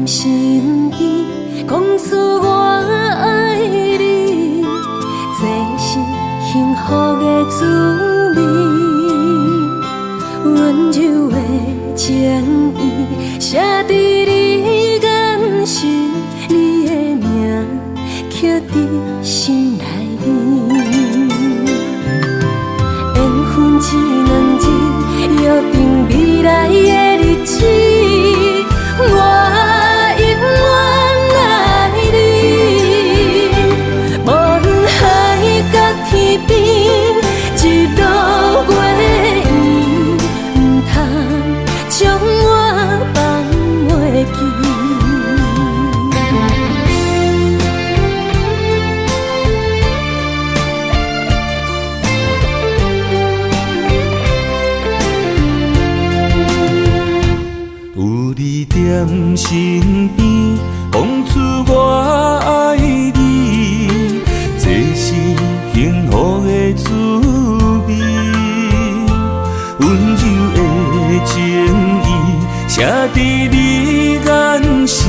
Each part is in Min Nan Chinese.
身邊，講出我愛你，這是幸福的滋味。溫柔的情意，寫佇你眼神，你的名刻佇心內面。緣分這兩字，約定未來的日子，我永遠愛你。無論海角天邊，日落月圓，毋通將我放袂記。有你踮身邊，講出我愛你，這是幸福的滋味。溫柔的情意，寫佇你眼神，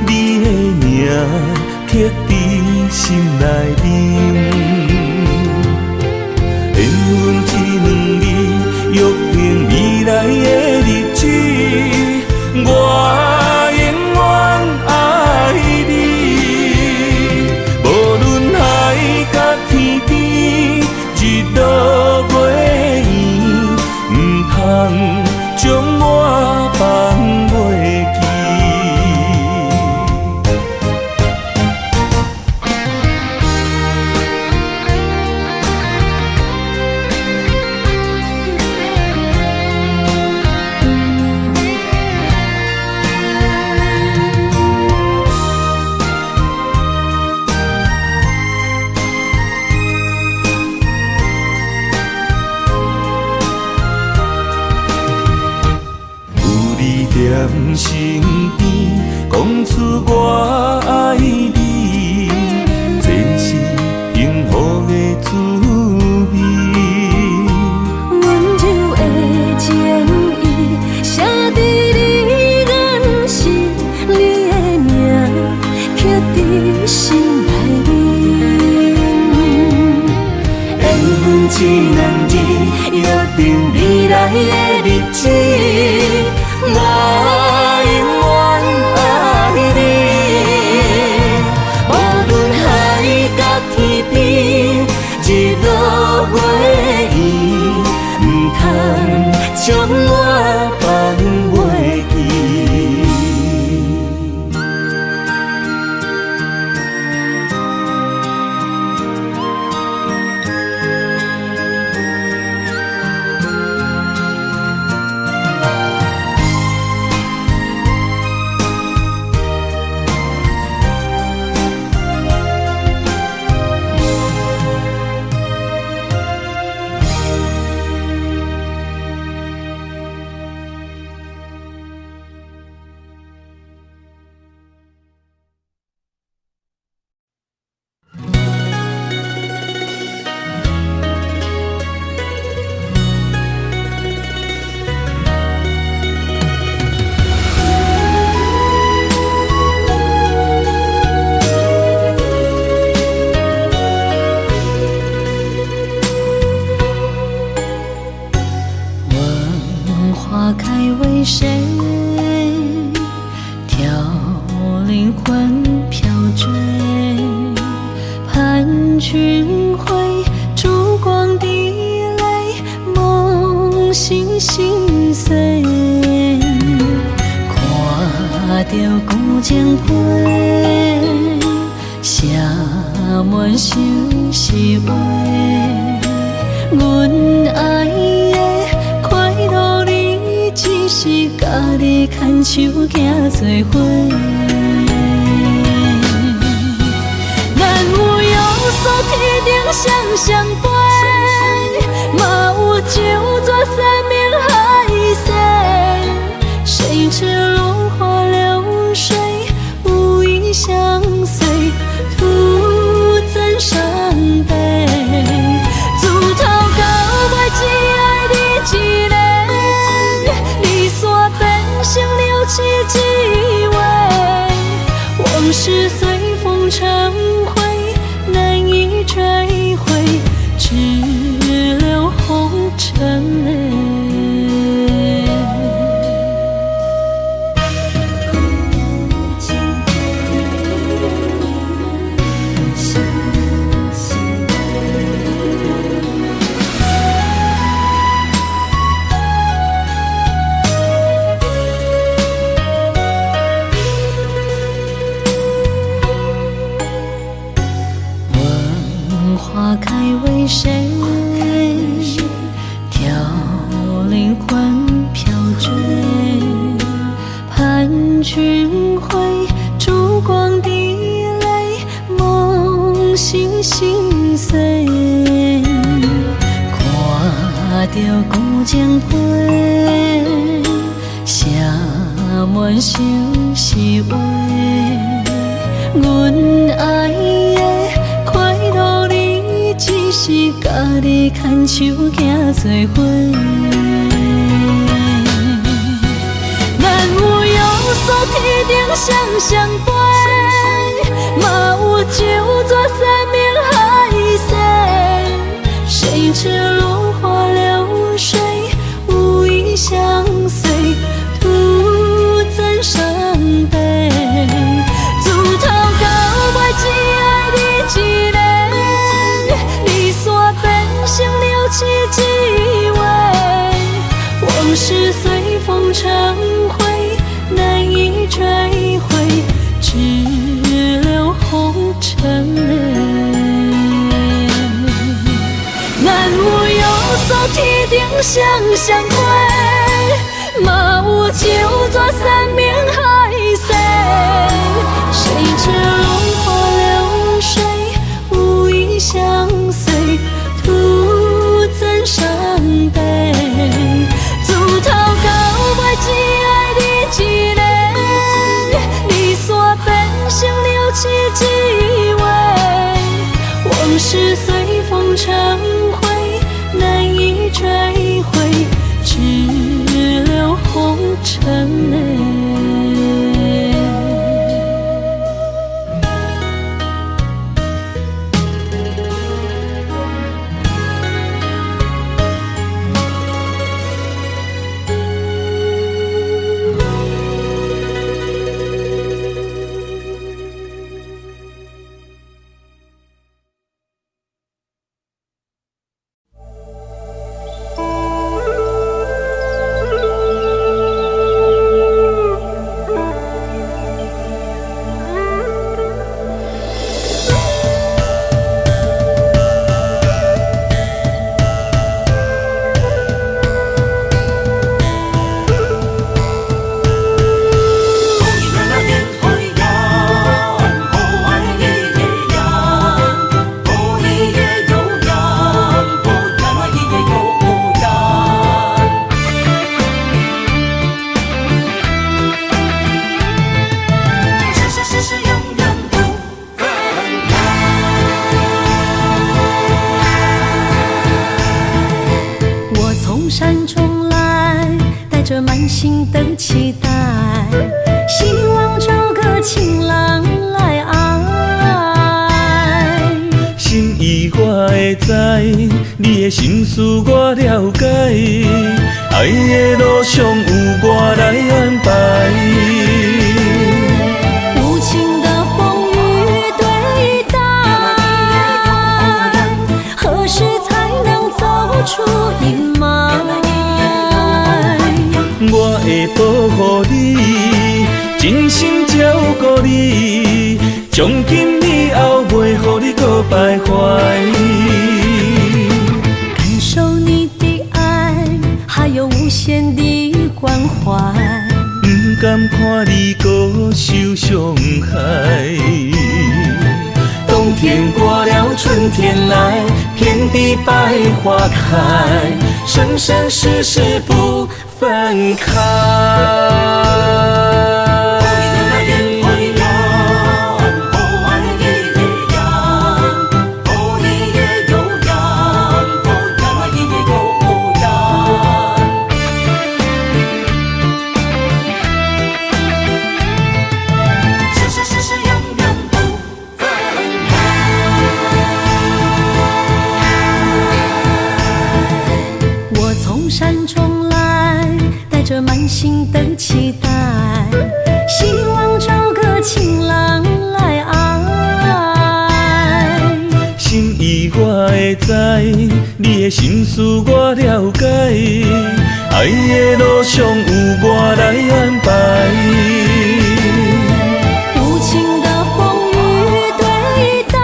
你的名刻佇心內面。緣分這兩字，約定未來的日子，我永遠愛你。無論海角天邊，日落月圓，毋通將我放袂記。有你踮身邊，講出我愛你，這是幸福的滋味。溫柔的情意，寫佇你眼神，你的名刻佇心內面。緣分這兩字，約定未來的日子，我永遠愛你。無論海角天邊，日落月圓，毋通將我放袂記。問花開為誰？挑靈魂飄墜，盼君回，燭光滴淚，夢醒心碎。看著舊情批，寫滿相思話。阮愛的快樂，你只是家己牽手行做伙。咱有約束天頂雙雙飛，嘛有酒桌山盟海誓。誰知落花流水，無意相隨，徒增傷悲。自頭到尾只愛你一个，離散變成了痴一話。往事隨風成灰，難以追回，只留紅塵淚。問花開為誰？凋零魂飄墜。盼君回，燭光滴淚，夢醒心碎。看著舊情批，寫滿相思話。阮愛的快樂，你只是家己牽手行做伙。咱有約束天頂雙雙飛，嘛有酒醉山盟海誓。誰知落花流水，無意相隨，徒增傷悲。自頭到尾只愛你一个，離散變成了痴一話。往事隨風成灰，難以追回，只留紅塵淚。咱有約束天頂雙雙飛，嘛有酒醉山盟海誓。誰知落花流水，無意相隨，徒增傷悲。自頭到尾只愛你一个，離散變成了痴一話。往事隨風成灰，難以追回，只留紅塵淚。我從山中來，帶著滿心的期待，希望找個情郎來愛。心意我會知，你的心思我了解，愛的路上有我來安排。無情的風雨對待，何時才能走出陰霾？我會保護你，真心照顧你，從今以後袂予你閣徘徊。感受你的愛，還有無限的關懷。不甘看你閣受傷害。冬天過了，春天來，遍地百花開，生生世世不分開。的心思我了解，愛的路上有我來安排。無情的風雨對待，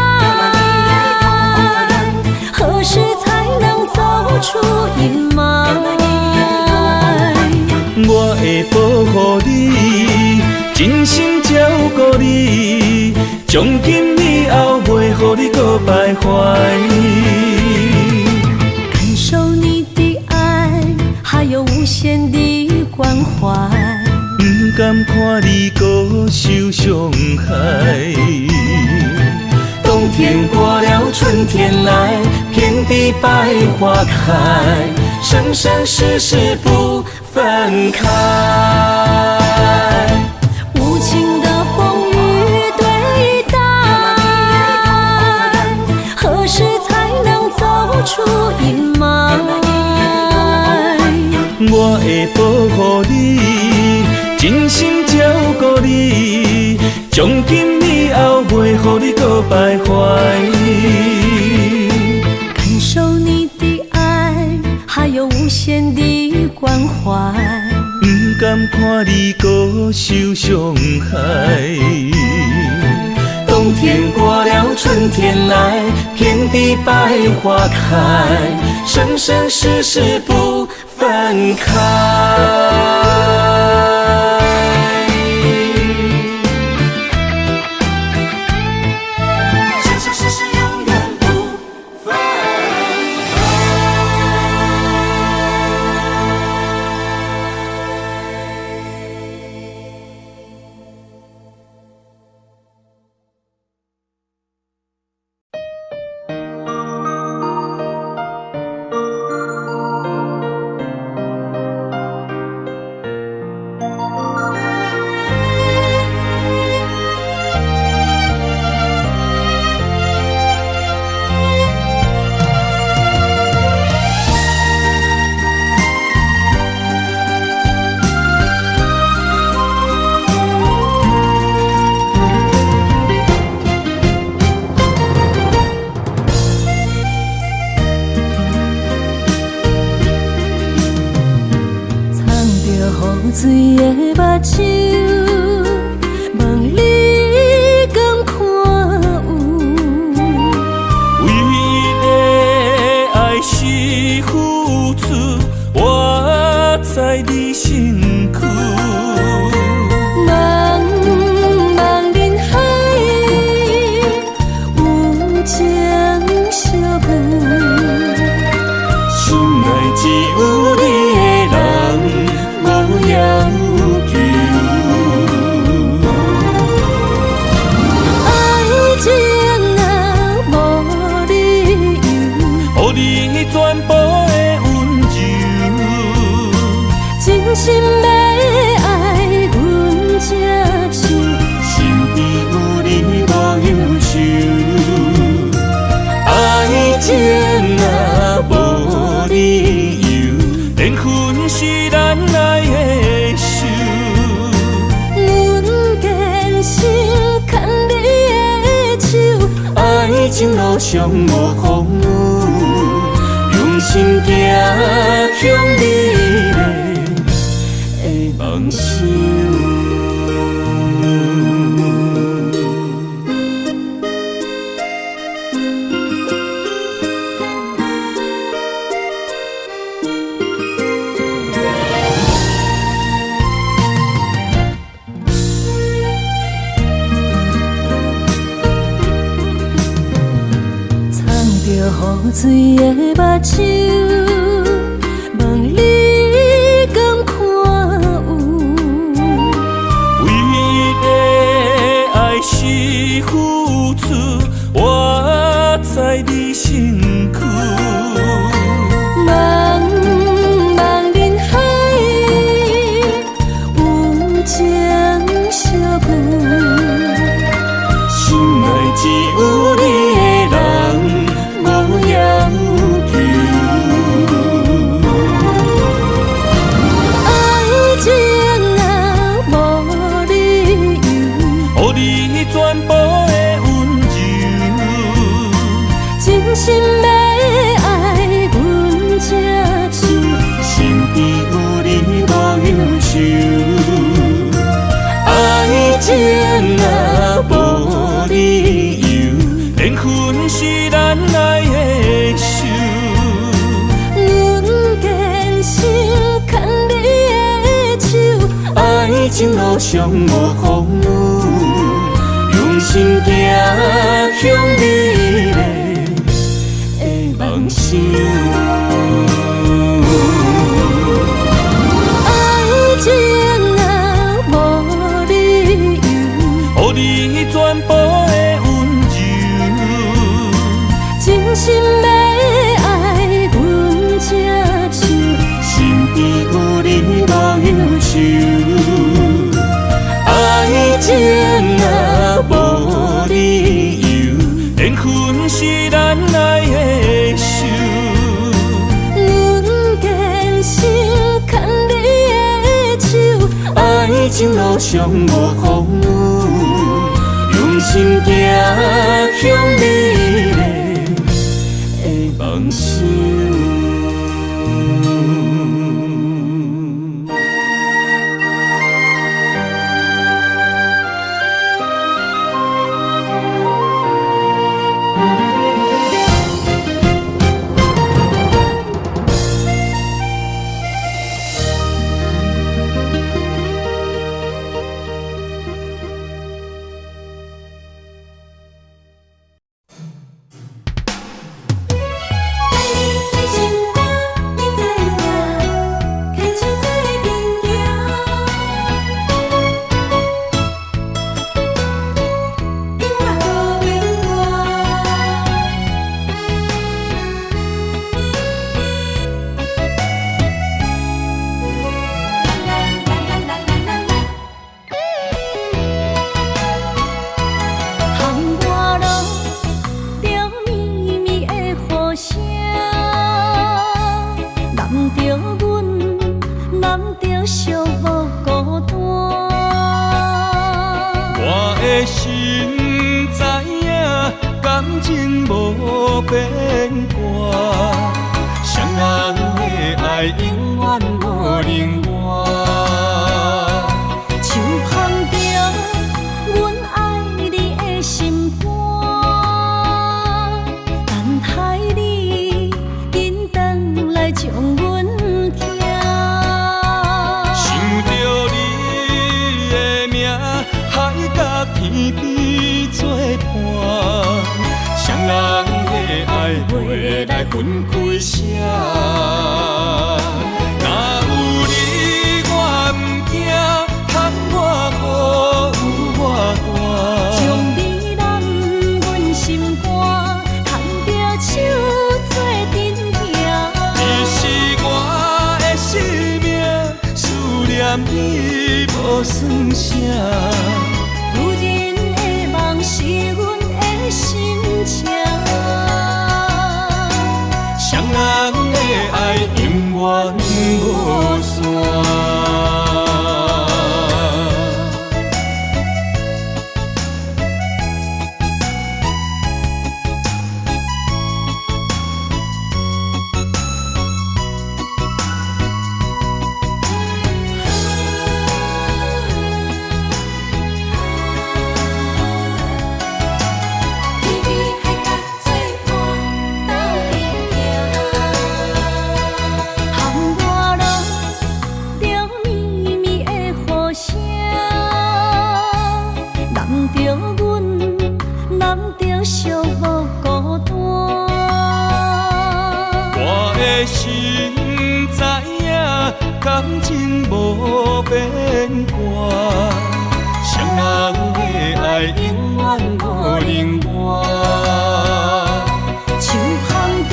何時才能走出陰霾？我會保護你，真心照顧你，從今以後袂予你閣徘徊。感受你的愛，還有無限的關懷。毋甘看你閣受傷害。冬天過了，春天來，遍地百花開，生生世世不分開。無情的風雨對待，何時才能走出陰霾？我會保護你，真心照顧你，從今以後袂予你閣徘徊。感受你的愛，還有無限的關懷。毋甘看你閣受傷害。冬天過了，春天來，遍地百花開，生生世世不分開。生生世世永遠不分開。藏著雨水的目睭，問你敢看有？唯一的愛是付出，活在你身軀。茫茫人海，有情相遇。心內只有你的人，無要求。愛情啊，無理由，予你全部的溫柔。真心欲愛，阮才受。身邊有你無憂愁。愛情啊，無理由，緣分是咱愛的仇。阮堅心牽你的手，愛情路上無風雨，用心行向你的夢想。藏著雨水的目睭，問你敢看有？唯一的愛是付出，活在你身軀。茫茫人海，有情相遇。心內只有你的人，無要求。愛情啊，無理由，予你全部的溫柔。真心欲愛，阮上無風雨，用心行向美麗的夢想。愛情啊，無理由，予你全部的溫柔，真心欲愛阮才笑，身邊有你無憂愁。愛情啊，無理由，緣分是咱愛的手。阮堅心牽你的手，愛情路上無風雨，用心行向美麗的夢想。在你身邊，你知影，牽手做陣行，永遠無變卦。啦啦啦啦啦啦。窗外落著绵绵的雨聲，淋著阮，淋著寂寞孤單。我的心知影，感情無變卦，雙人的愛永遠無能換。手捧著阮愛你的心肝，等待你緊轉來將阮疼。想著你的名，海角天邊作伴，雙人的愛袂來分開捨。若有你我毋驚，窗外雨有偌大。將你攬阮心肝，牽著手做陣行。你是我的生命，思念你無算啥。女人的夢是阮的心情。雙人的愛永遠無散。天边海角做伴，斗阵行。窗外落著绵绵的雨聲，淋著阮，淋著寂寞孤單。我的心知影，感情無變卦，雙人的愛永遠無能換。手捧著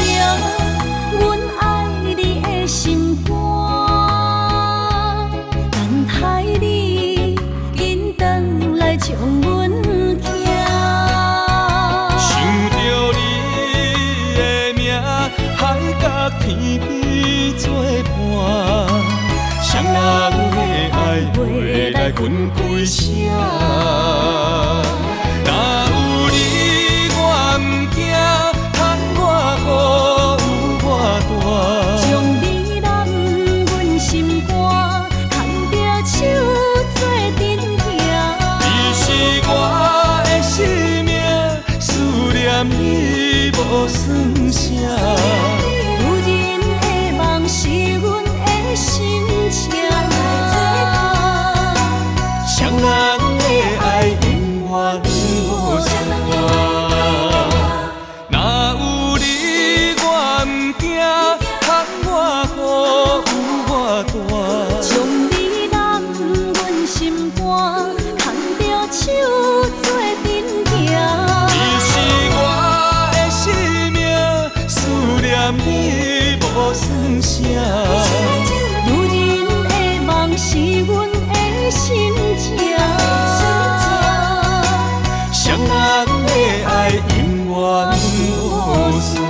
阮愛你的心肝，等待你緊轉來將阮疼。想著你的名，海角天邊作伴，雙人的愛袂來分開捨。若有你我毋驚，窗外雨有偌大。將你攬阮心肝，牽著手做陣行。你是我的生命，思念你無算啥。女人的夢是阮的心情。雙人緣無散。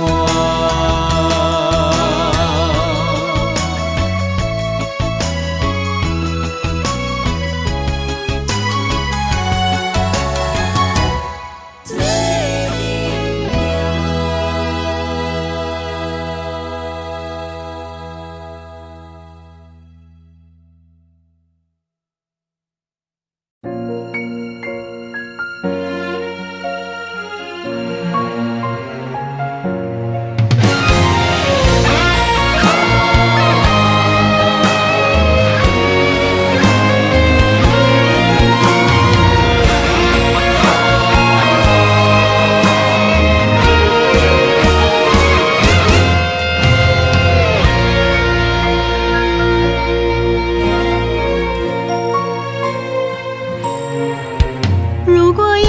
如果有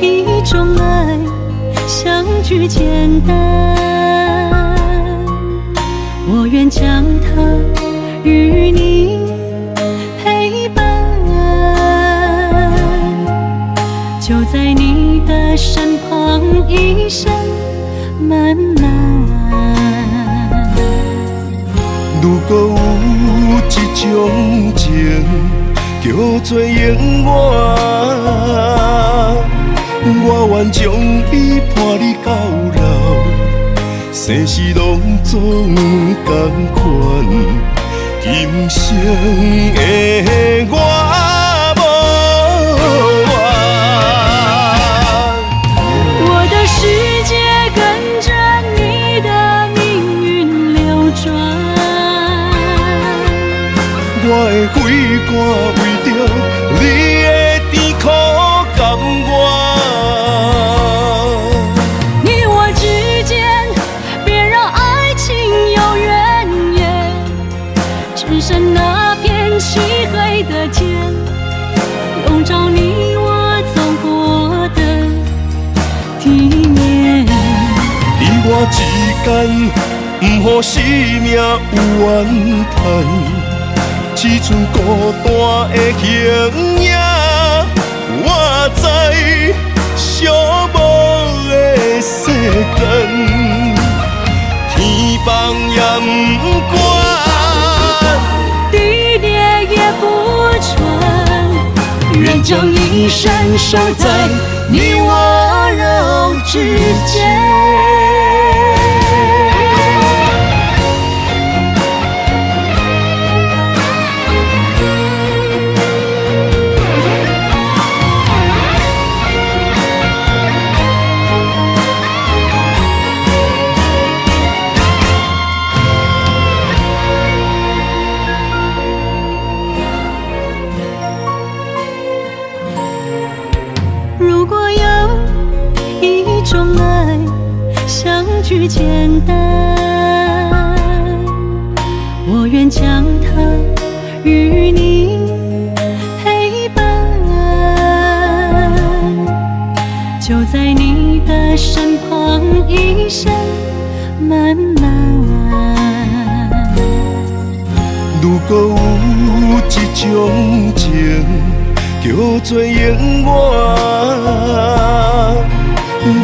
一種愛，相聚簡單，我願將它與你陪伴，就在你的身旁，一生漫漫。如果有一種情，叫做永遠，我願將伊伴你到老，生死攏總仝款，今生的我無怨。我的世界跟着你的命運流轉，我的血肝為著你的甜苦甘願。你我之間，別讓愛情有怨言，只剩那片漆黑的天，籠罩你我走過的地面。你我之間，毋予生命有怨嘆，只剩孤單的形影。我知寂寞的世間，天崩也毋管，地裂也不穿，願將一生守在你溫柔之間。如果有一種愛，相聚簡單，我願將它與你陪伴，就在你的身旁，一生漫漫。如果有一種情，叫做永遠，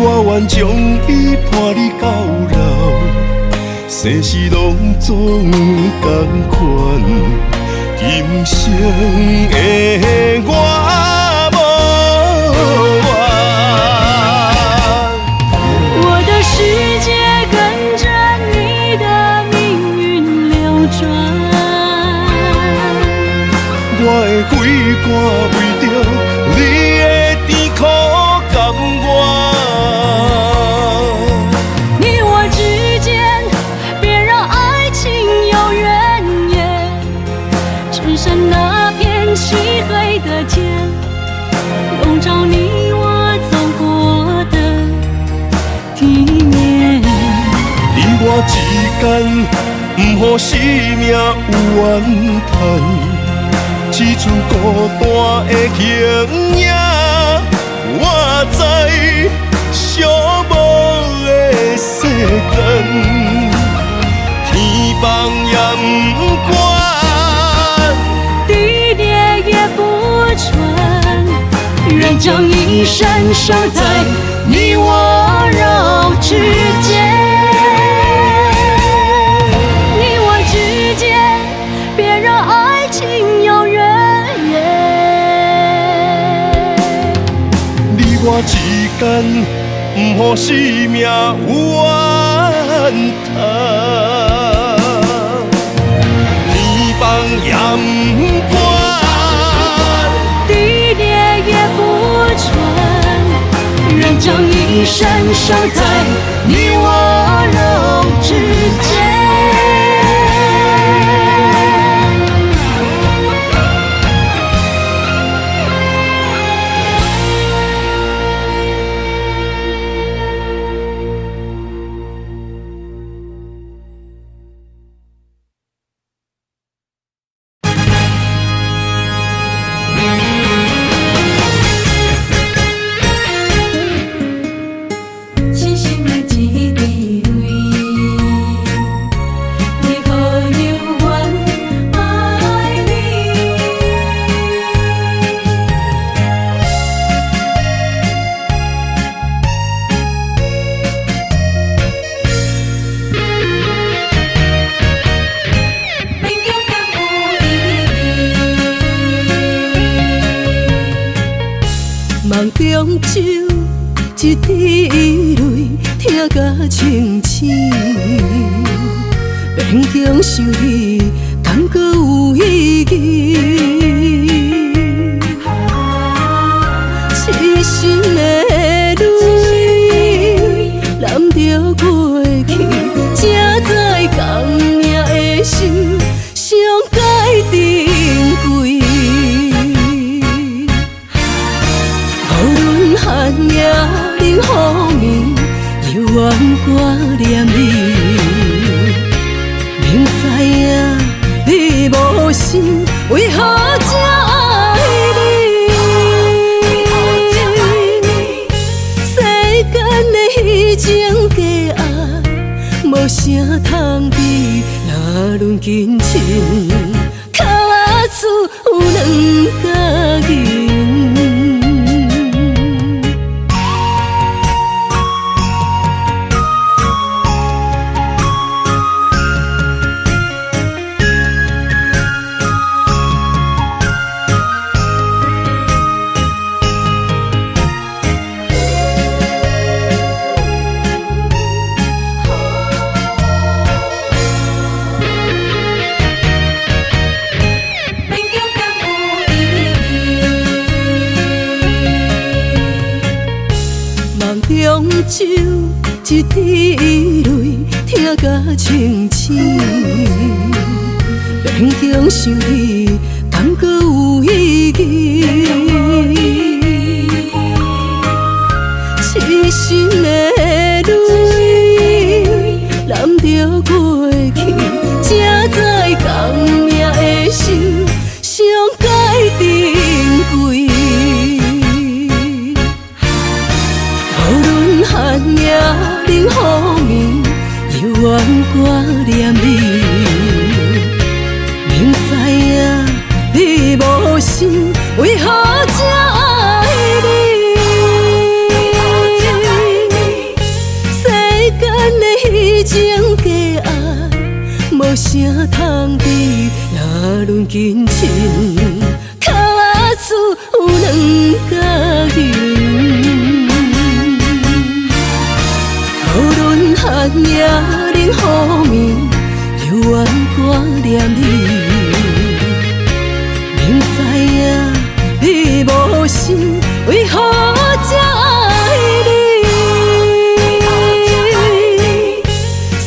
我願將伊伴你到老，生死攏總仝款，今生的我無怨。我的世界跟着你的命運流轉，我的血肝為著你的甜苦甘願。你我之間，別讓愛情有怨言，只剩那片漆黑的天，籠罩你我走過的地面。你我之間，毋予生命有怨嘆，只剩孤單的形影。我知寂寞的世間，天崩也毋管，地裂也不穿，願將一生守在你我肉之間，你我之間，別讓愛情有怨言。你我之間，毋予生命有怨嘆，天崩也毋管，地裂也不穿，願將一生守在你我肉之間。痴心的一滴淚，為何猶原愛你？勉強敢有意義？夢中酒一滴淚，疼甲清醒。勉強想你，敢閣有意義？痴心的淚，攬著過去，才知共命的心上界珍貴。無論寒夜冷雨暝，猶原掛念你。明知影你無心，為何才愛你？世間的虛情假愛，無啥通比。若論真情，跤數有兩角銀。勉強敢有意義？夢中酒一滴淚，疼甲清醒。勉強想你，敢閣有意義？痴心的淚，攬著過去，才知共命的心上界珍貴。無論寒夜冷雨暝，猶原掛念你。明知影你無心，為何才愛你？世間的虛情假愛，無啥通比。若論真情，跤數有兩角銀。無論寒夜冷雨暝，猶原掛念你。明知影你無心，為何才愛你？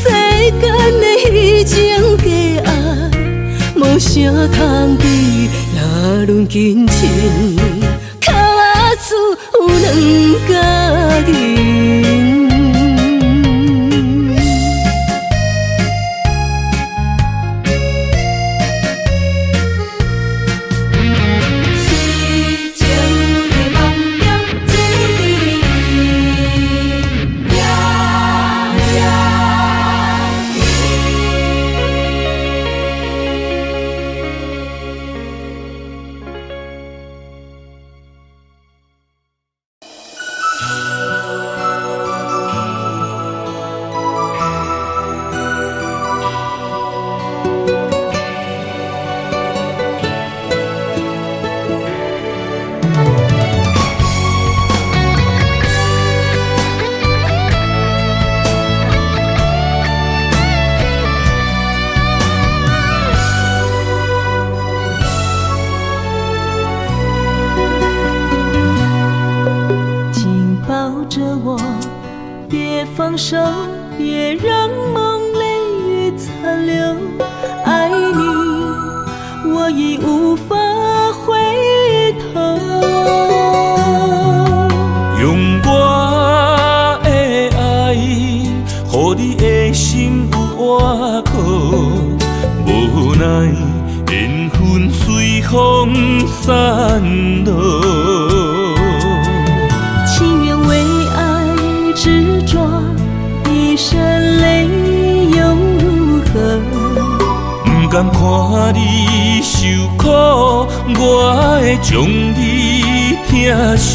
世間的虛情假愛，無啥通比。若論真情，跤數有兩角銀。痴情的夢中一滴淚，呀呀。緊抱著我，別放手，別讓夢淚雨殘留。愛你，我已無法回頭。用我的愛，予你的心有倚靠，無奈緣分隨風散落。情願為愛執著，一身淚又如何？不甘看你受苦，我會將你疼惜。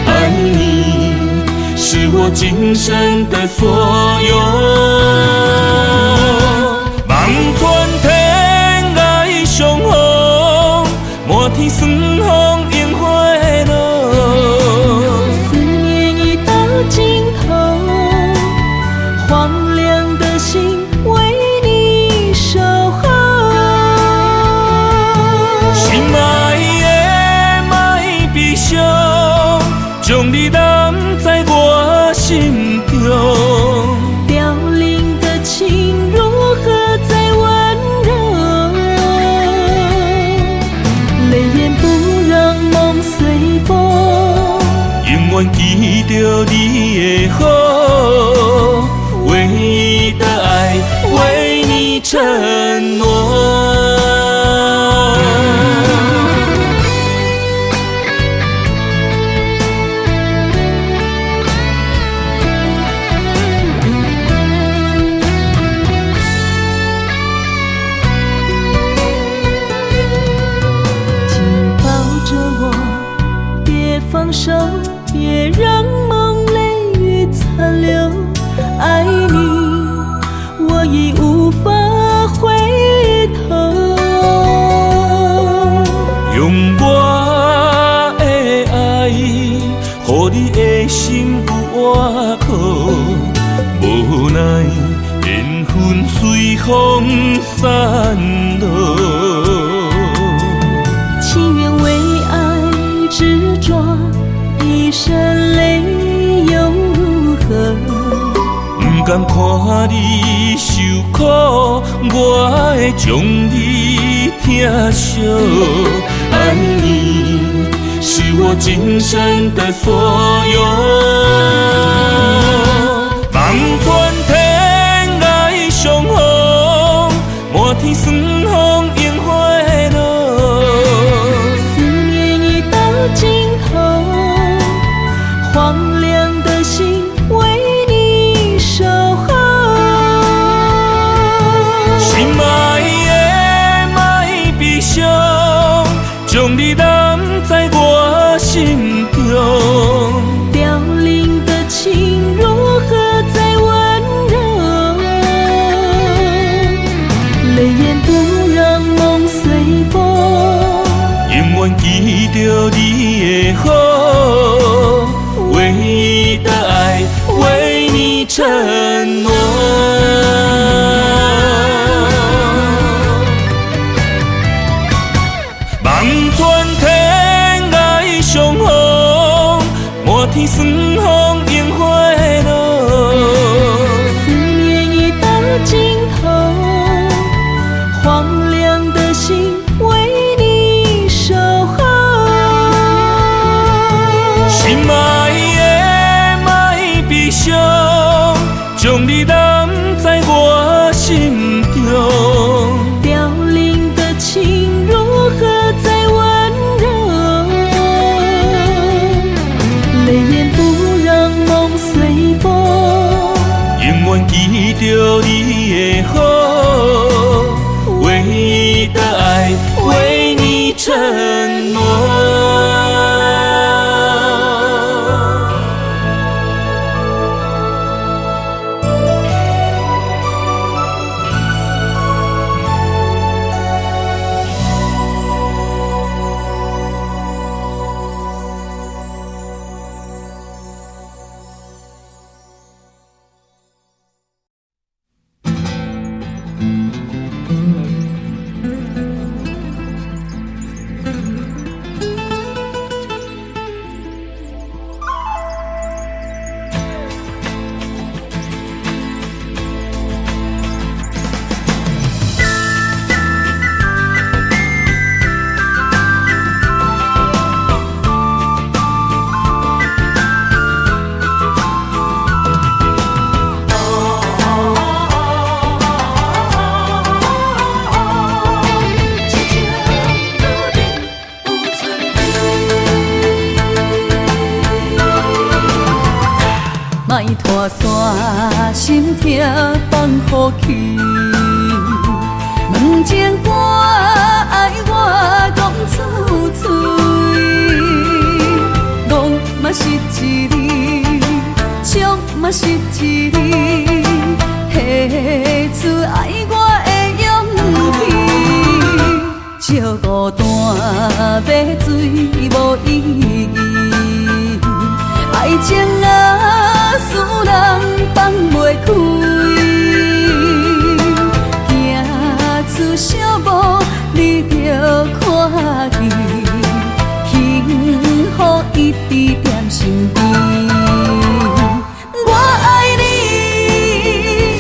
愛你是我今生的所有。望穿天涯相逢，滿天霜風櫻花落。思念已到盡頭，荒涼的心為你守候。心愛的莫悲傷，將你攬在我心中。凋零的情如何再溫柔？淚眼不讓夢隨風，永遠記著你的好，唯一的愛，為你承諾。緊抱著我，別放手，別讓夢淚雨殘留。愛你，我已無法回頭。用我的愛，予你的心有倚靠，無奈緣分隨風散落。情願為愛執著，一身淚又如何？不甘看你受苦，我會將你疼惜。愛你是我今生的所有。望穿天涯相逢，滿天霜風櫻花落。思念已到盡頭，荒涼的心為你守候。心愛的莫悲傷，將你攬在我心中。凋零的情如何再溫柔？淚眼不讓夢隨風，永遠記著你的好，唯一的愛，為你承諾。望穿天涯相逢，滿天霜風櫻花落。思念已到盡頭，荒涼的心為你守候。心愛的莫悲傷，將你攬在我心中。凋零的情如何再溫柔？淚眼不讓夢隨風，永遠記著你的好，唯一的愛，為你承諾。莫拖线，心疼放予去。问情歌爱我讲出嘴，戆嘛是一字，笑嘛是一字，提出愛我的勇氣。借孤單買醉無意義，愛情啊，使人放袂開，行出小步你就看見，幸福一直踮身邊。我愛你，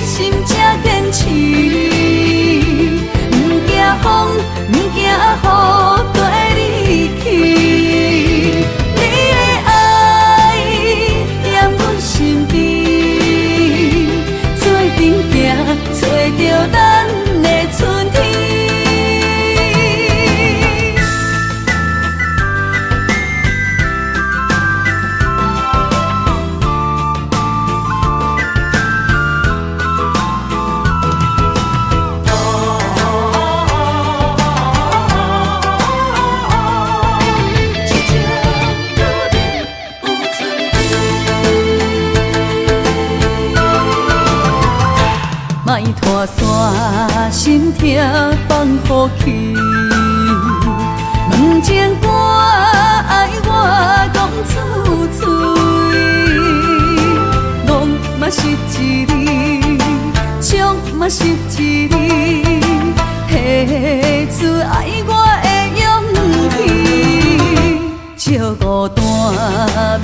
心才堅持，毋驚風，毋驚雨，綴你去。你的愛踮阮身邊，做陣行，揣著咱的春天。莫拖线，心疼放予去。问情歌愛我講出嘴，戆嘛是一字，笑嘛是一字，提出愛我的勇氣。借孤單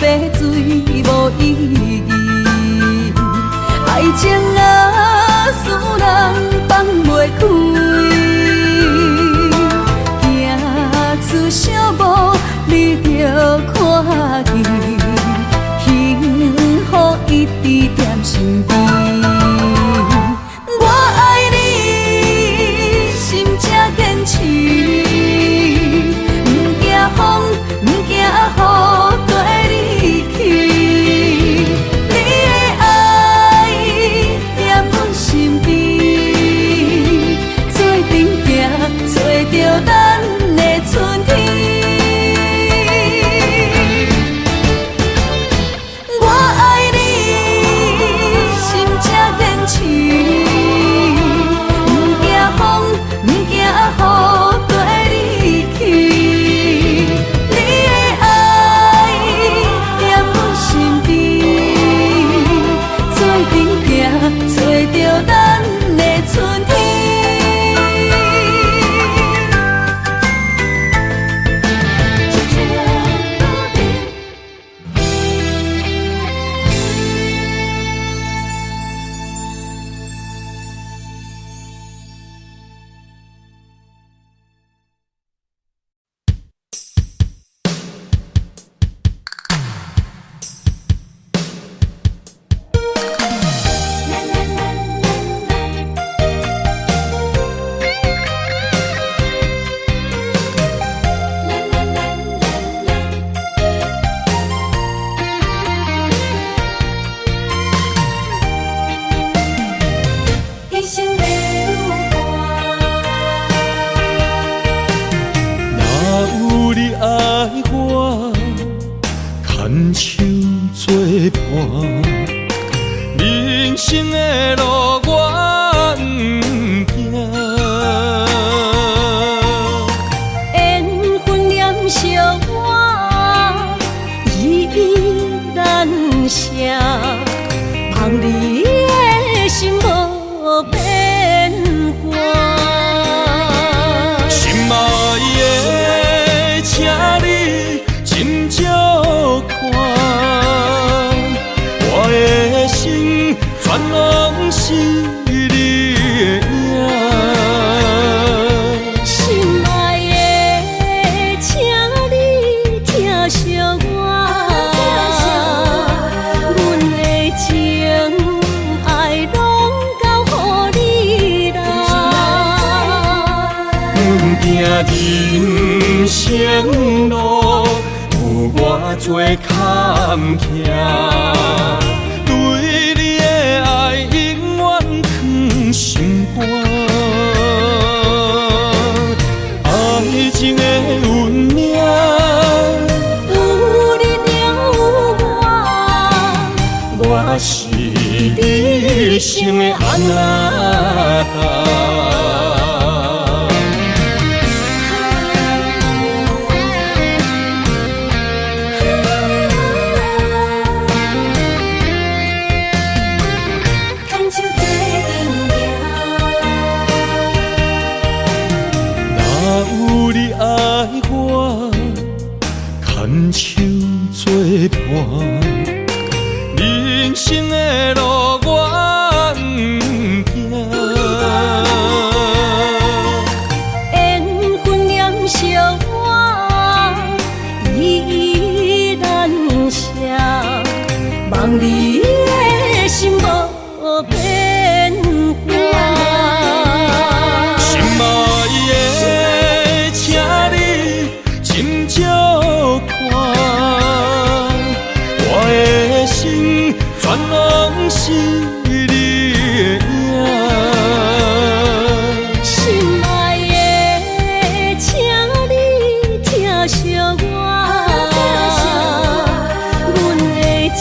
買醉無意義，愛情啊，使人放袂開，行出小步你就看見，幸福一直踮身邊。我愛你，心才堅持，毋驚風，毋驚雨，綴你去。你的愛踮阮身邊，做陣行，揣著咱的春天。我愛你，心才堅持，毋驚風，毋驚雨，綴你去。你的愛踮阮身邊，做陣行，揣著咱的春天。一生的旅伴。若有你愛我，牽手做伴，人生的路我毋驚。緣分念相我，依依難捨，望你的心無變卦。心愛的，請你斟酌看，我的心全攏是你的影。心愛的，請你疼惜我，阮的情愛攏交予你啦。阮行人生路，有偌濟坎坷，對我是你一生的阿那达。牵手做阵行。若有你爱我，牵手做伴，人生的路我不惊。缘分念相我，依依难舍，望你的心无变化。心爱的，请你斟酌看，我的心全拢是你的影。心爱的，请你疼惜我，阮的情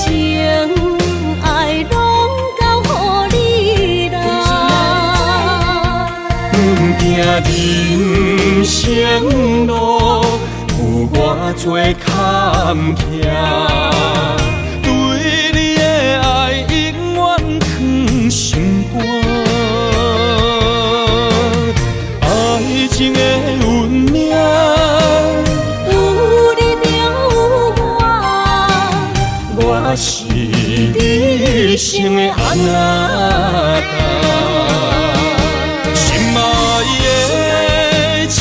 爱拢交予你啦。不惊人生路有偌多坎坷，对你的爱永远藏心肝。爱情的运命，有你就有我，我是你一生的阿那达。心爱的，请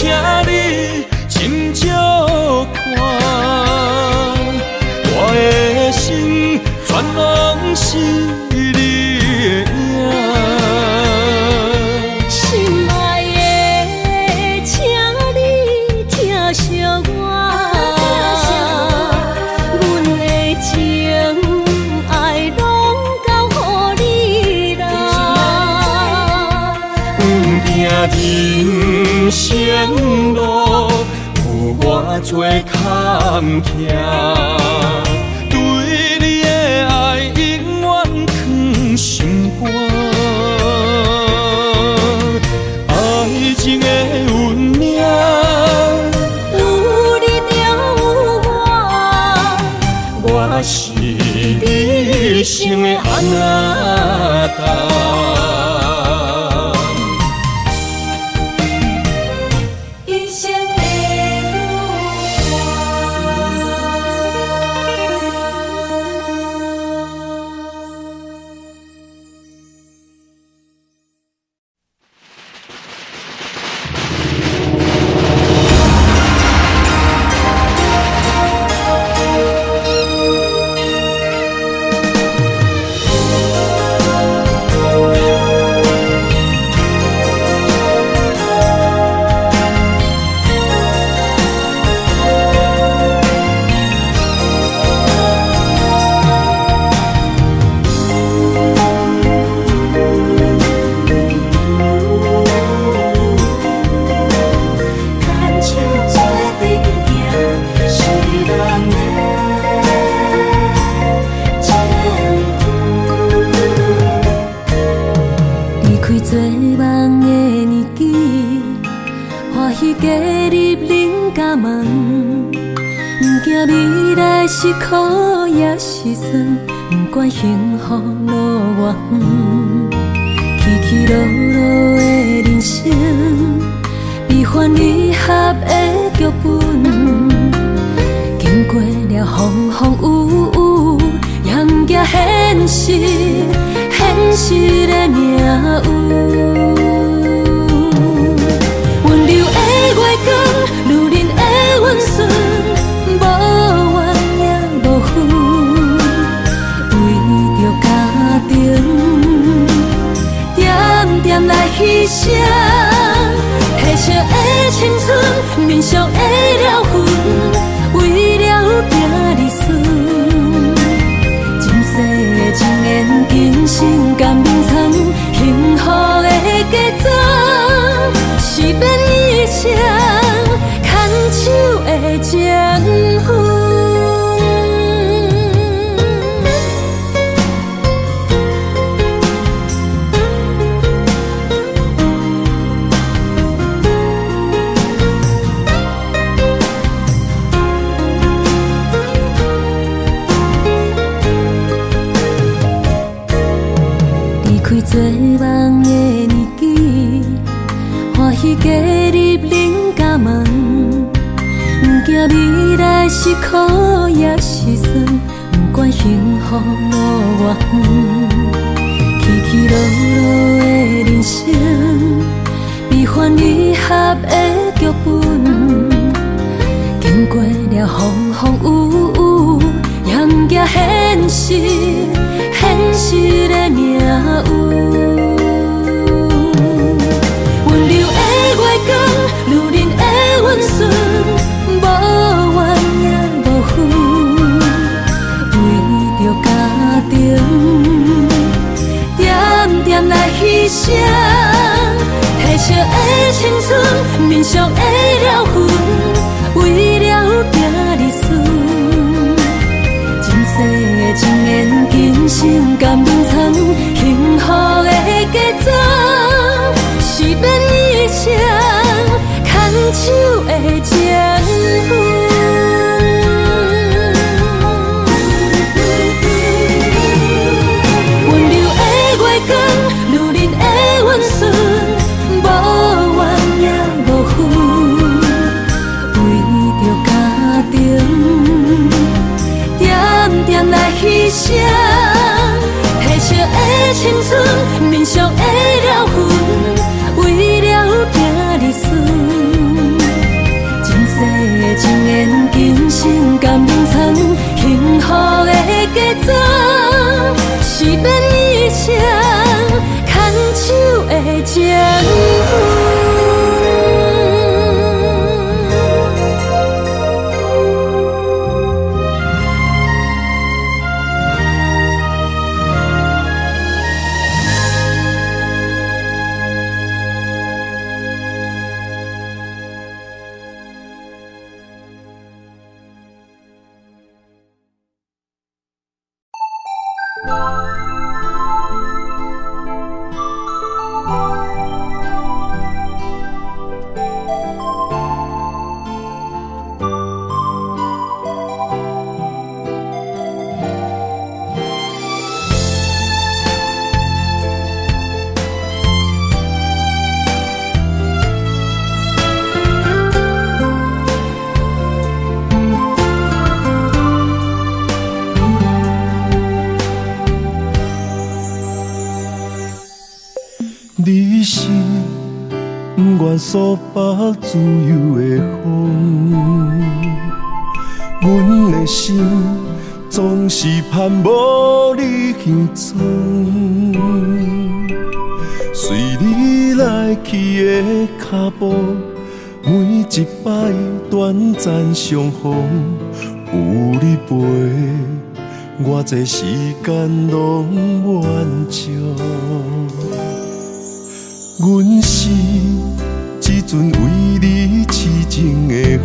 你斟酌看，我的心全拢是你的影。心爱的，请你疼惜我，阮的情爱拢交予你啦。不惊人生路有偌多坎坷，对你的爱永远藏心肝。爱情的运命，有你就有我，我是你一生的阿那达。一生的女伴。牵手做阵行，是咱的前途。离开做梦的年纪，欢喜加入恁家门，不惊未来是苦也是酸，不管幸福路偌远，起起落落的人生，悲欢离合的剧本，经过了风风雨雨，也不惊现实，现实的命运。温柔的月光，女人的温顺，无怨也无恨，为着家庭，点点来牺牲，提升的青春，面上的了痕，为了行儿孙。今世的情缘，今生甘眠藏，幸福的嫁妆。梦的年纪，欢喜加入恁家门，毋惊未来是苦抑是酸，毋管幸福路偌远，起起落落的人生，悲欢离合的剧本，经过了风风雨雨，也毋惊现实，现实的命运。温柔的月光，女人的温顺，无怨也无恨，为著家庭，点点来牺牲，褪色的青春，面上的了痕，为了囝儿孙。前世的情缘，今生甘愿藏，幸福的嫁妆，是免一生牵手的情分。温柔的月光，女人的温顺，无怨也无恨，为著家庭，点点来牺牲，褪色的青春，面上的了痕，为了囝儿孙。前世的情缘，今生甘愿藏，幸福的嫁妆，是免一生牵手的情分。你是不愿束缚自由的风，阮的心总是盼无你形踪，随你来去的脚步，每一摆短暂相逢，有你陪，我这时间拢满足。阮是一阵为你痴情的雨，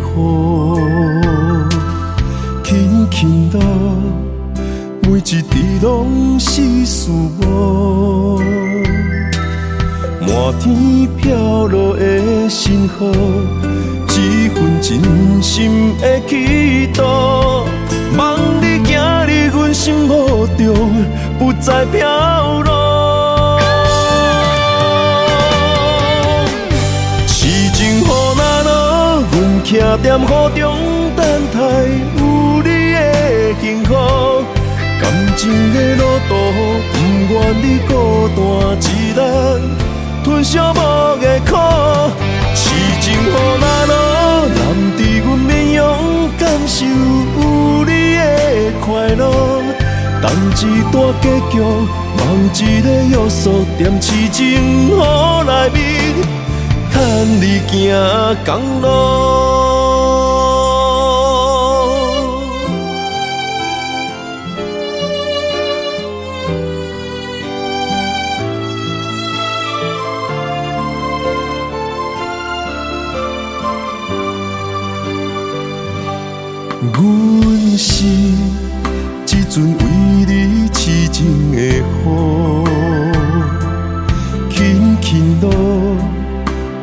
轻轻落，每一滴拢是思慕。满天飘落的星河，这份真心的祈祷，望你行入阮心目中，不再飘落。徛踮雨中等待有你的幸福，感情的路途不愿你孤单一人吞寂寞的苦。痴情雨若落，染伫阮面容，感受有你的快乐。等一段结局，望一个约束，踮痴情雨内面，牵你行同路。阮是一阵为你痴情的雨，轻轻落，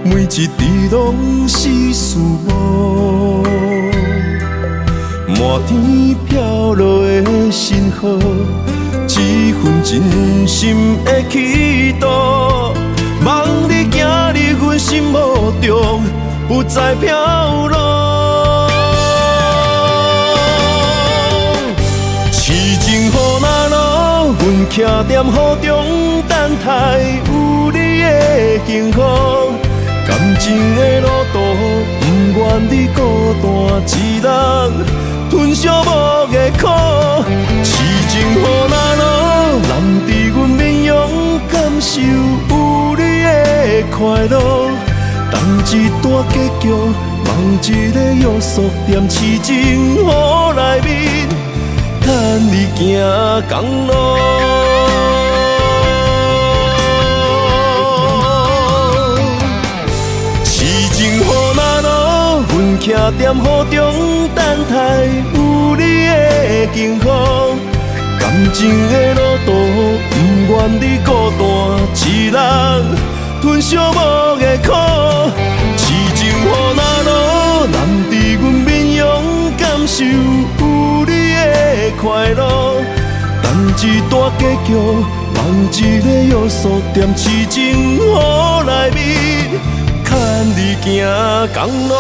每一滴拢是思慕。满天飘落的星河，这份阮真心的祈祷，望你行入阮心目中，不再飘落。痴情雨若落，阮徛踮雨中等待有你的幸福。感情的路途，不愿你孤单一人，吞惜无的苦。痴情雨若落，淋伫阮面容，感受有你的快乐。等一段结局，望一个约束踮痴情雨内面，牵你行仝路。痴情雨若落，阮徛踮雨中等待有你的幸福。感情的路途，不愿你孤单一人，吞惜无的苦。痴情雨若落，淋伫阮面容，感受有你的快乐。等一段结局，望一个约束踮痴情雨内面，牵你行仝路。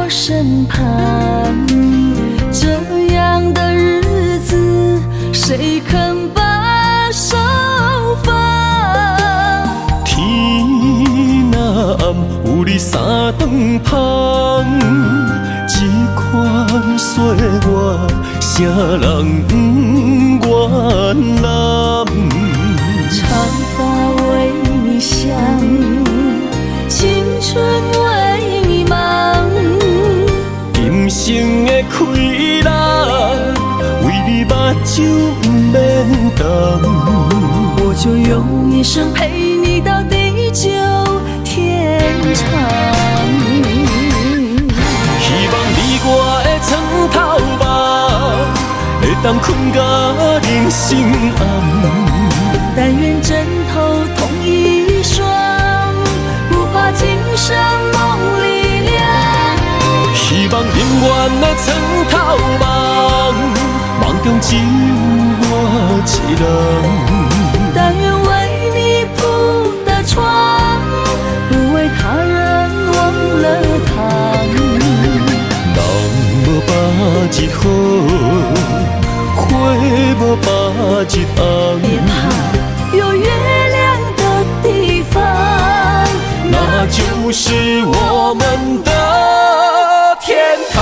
身旁，这样的日子，谁肯把手放？天若暗，有你三顿芳，这款岁月，啥人不愿揽？长发为你想，青春为你忙。今生的亏力，为你目睭毋免瞪。我就用一生陪你到地久天長。希望你我的床頭夢，會當睏到人生暗。但願枕頭同一雙，不怕今生夢裡涼。希望永遠的床頭夢，夢中只有我一人。但願為你鋪的床，不為他人忘了躺。人無百日好，花無百日紅。別怕，有月亮的地方，那就是我們的天堂。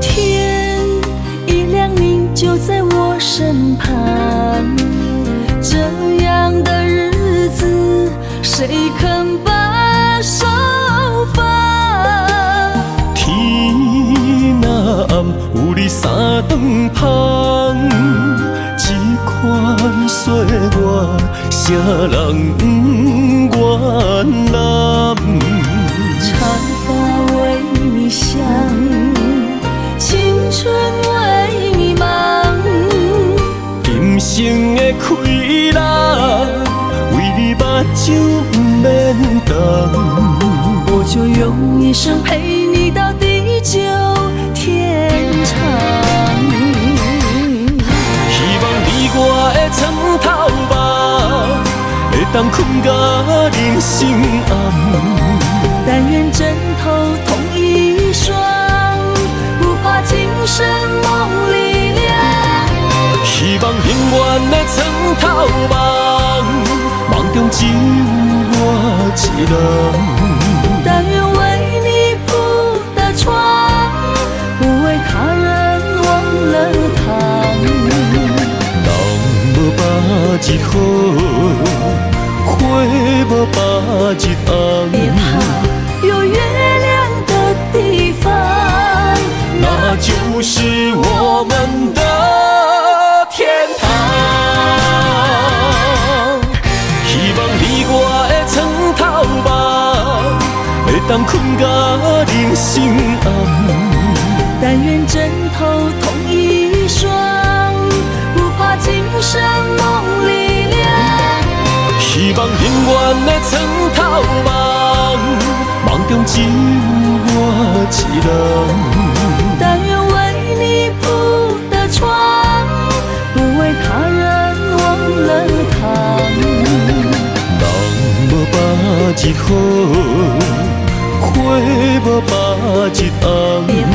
天一亮，你就在我身旁。這樣的日子，誰肯把手放？天若暗，有你三頓芳，這款歲月，啥人不願攬？長髮為你想，青春為你忙。今生的虧力，為你目睭毋免瞪。我就用一生陪你到地久當睏甲人生暗。但願枕頭同一雙，不怕今生夢裡涼。希望永遠的床頭夢，夢中只有我一人。但願為你鋪的床，不為他人忘了躺。人無百日好，花無百日紅。別怕，有月亮的地方，那就是我們的天堂。希望你我的床頭夢，會當睏甲人生暗。但願枕頭同一雙，不怕今生夢裡涼。希望永遠的床頭夢，夢中只有我一人。但願為你鋪的床，不為他人忘了躺。人無百日好，花無百日紅。別怕，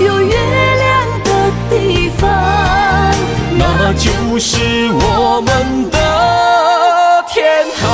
有月亮的地方，那就是我們的天堂。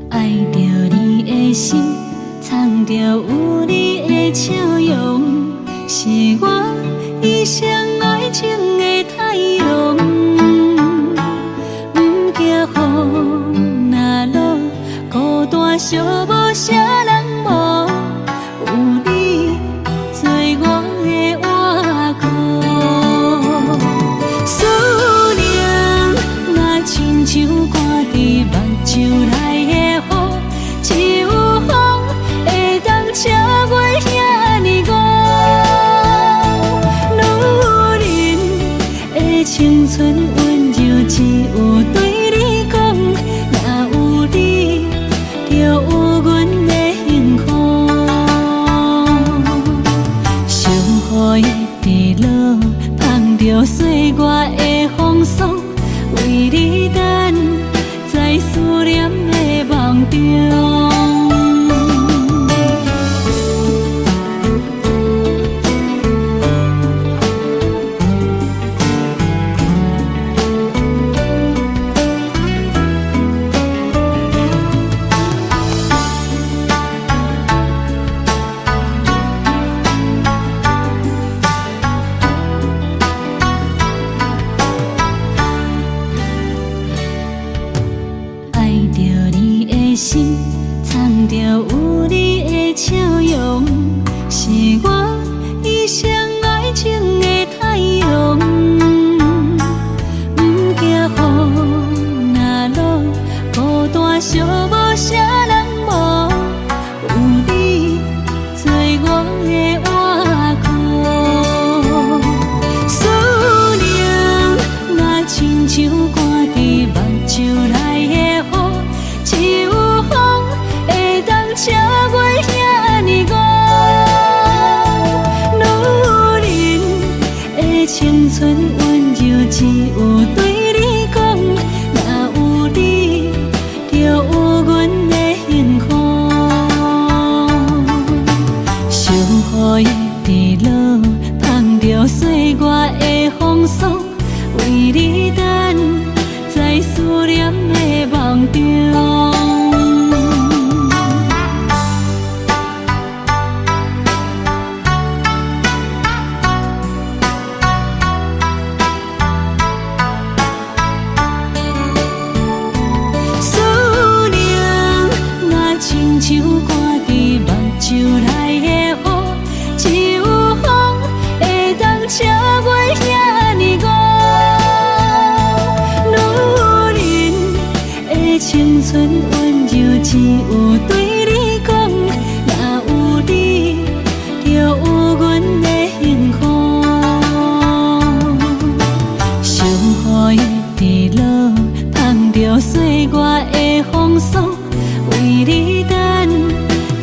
愛著你的心，藏著有你的笑容，是我一生愛情的太陽。毋驚雨若落，孤單寂寞啥人無，有你做我的倚靠。思念若親像掛佇目睭內的雨，只有風會當超越遐爾五。女人的青春溫柔，只有對你講，若有你，就有阮的幸福。小雨一直落，香著歲月的風霜，為你等在思念的夢中。愛著你的心，藏著有你的笑容，是我一生愛情的太陽。毋驚雨若落，孤單寂寞啥人無，有你做我的倚靠。思念若親像掛佇目睭內的雨，只有風會當超越遐爾五。女人的青春溫柔，只有對你講，若有你，就有阮的幸的青春溫柔，只有對你講，若有你，就有阮的幸福。小雨的滴落，香著歲月的風霜，為你等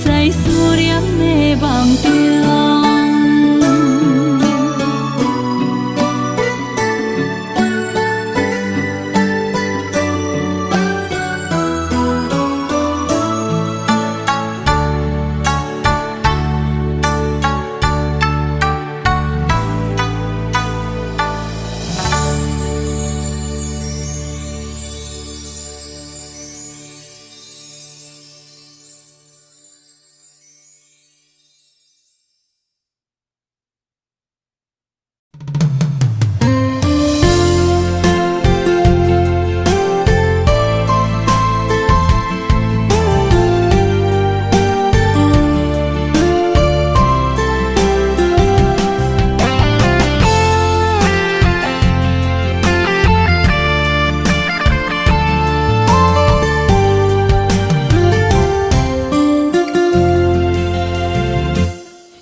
在思念的夢中。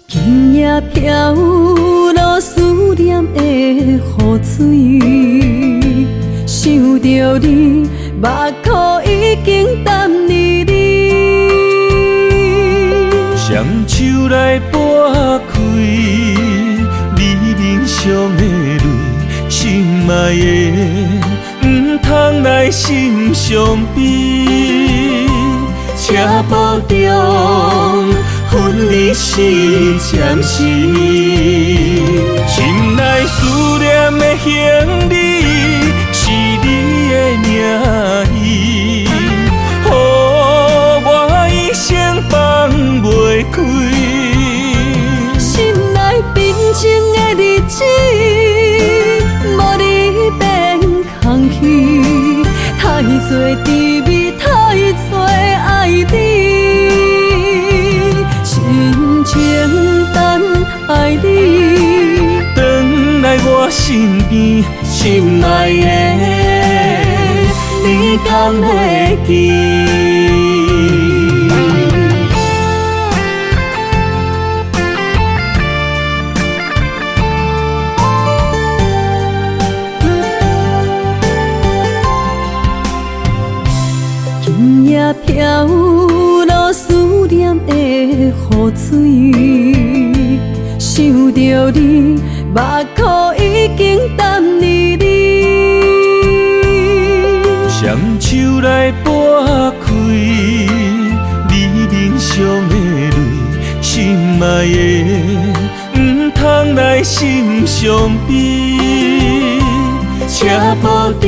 今夜飄落思念的雨水，想著你，目眶已經澹膩膩。雙手來撥開你面上的淚，心愛的，毋通來心傷悲。車步中分離是暫時，心內思念的行李是你的名字，予我一生放袂開。心內平靜的日子，無你變空虛，太濟滋味，太濟愛你，深情等待你，轉來我身邊，心愛的，你敢會記？今夜飄落思念的雨水，想著你，目眶已經澹膩膩。雙手來撥開你面上的淚，心愛的，毋通來心傷悲。車步中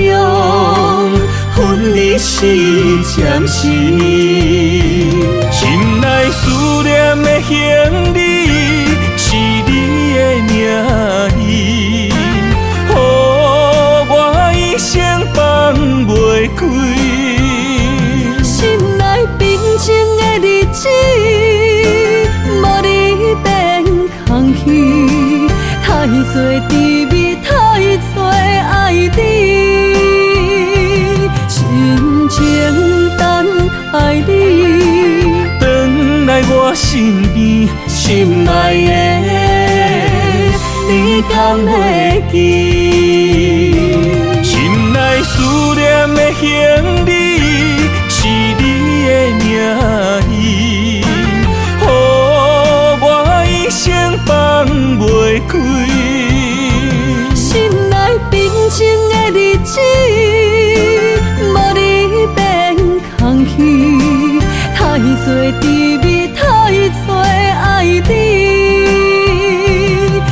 分離是暫時，心內思念的行李是你的名字，予我一生放袂開。心內平靜的日子，無你變空虛，太濟滋味，太濟愛你，深情等待你，轉來我身邊，心愛的，你敢會記？心內思念的行李是你的名字，予我一生放袂開。心內平靜的日子，無你變空虛，太濟滋味，太濟愛你，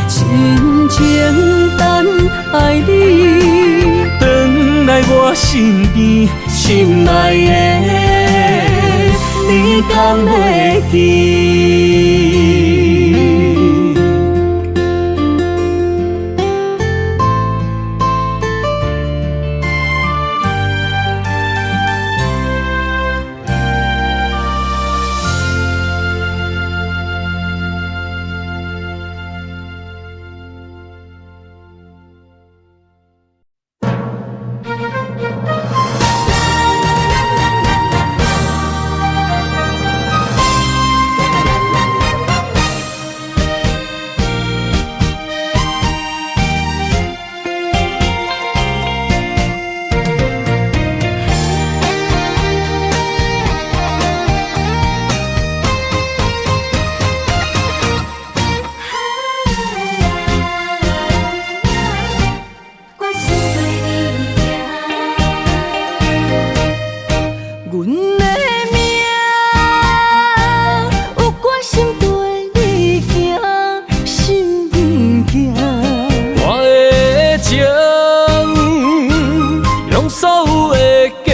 深情等待你，轉來我身邊，心愛的，你敢會記？阮的命有決心綴你行，心行。我的情，用所有的堅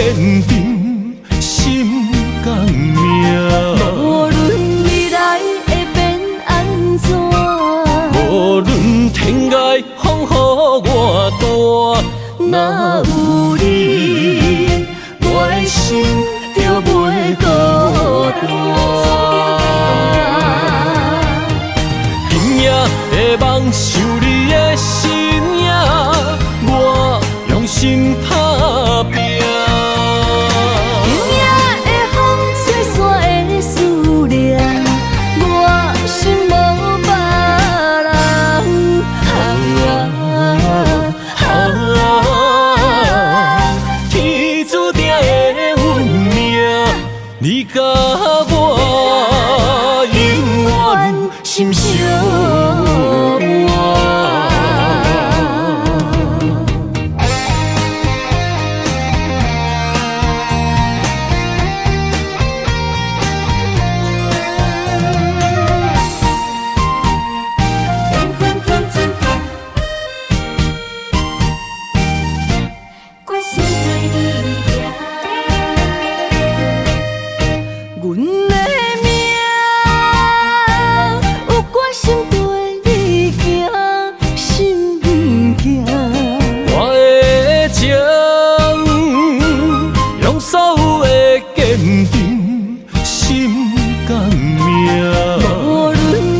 定，心甘命。無論未來會變按怎，無論天涯風雨偌大，若有你，我的心就袂孤單。今夜的夢想你的身影，我用心打拼。今夜的風吹散的思念，我心無別人。啊，天注定的運命，你佮我永遠心相伴。決心綴你行。阮的命有決心綴你行，心行。我的情，用所有的堅定，心甘命。無論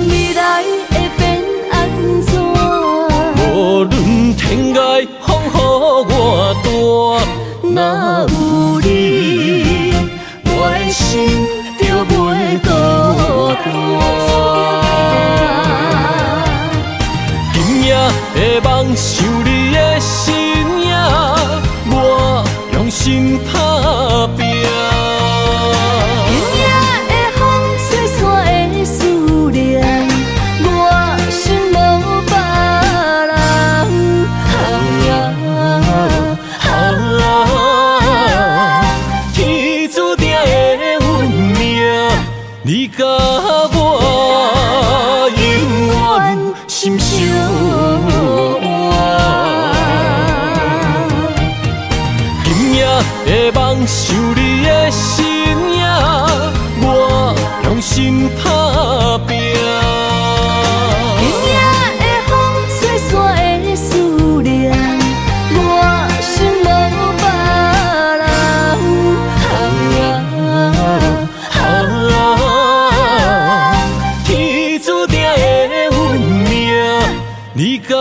未來會變按怎，無論天涯風雨偌大，若有你，我的心就袂孤單。今夜的夢想你的身影，我用心打拼。今夜的風吹散的思念，我心無別人。天注定的運命，你佮我永遠心相伴。今夜的夢想你的身影，我用心打拼。今夜的風吹散的思念，我心無別人。天注定的運命，你佮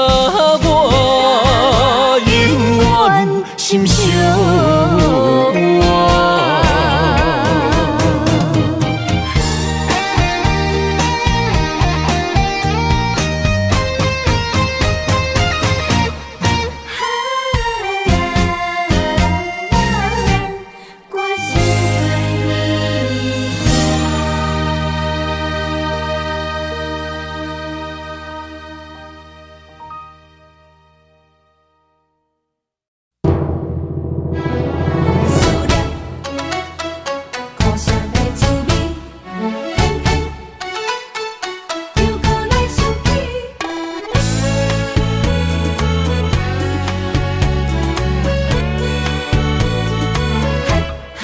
我永遠心相伴。決心綴你行。思念，苦涩的滋味，偏偏又阁来想起。嗨嗨，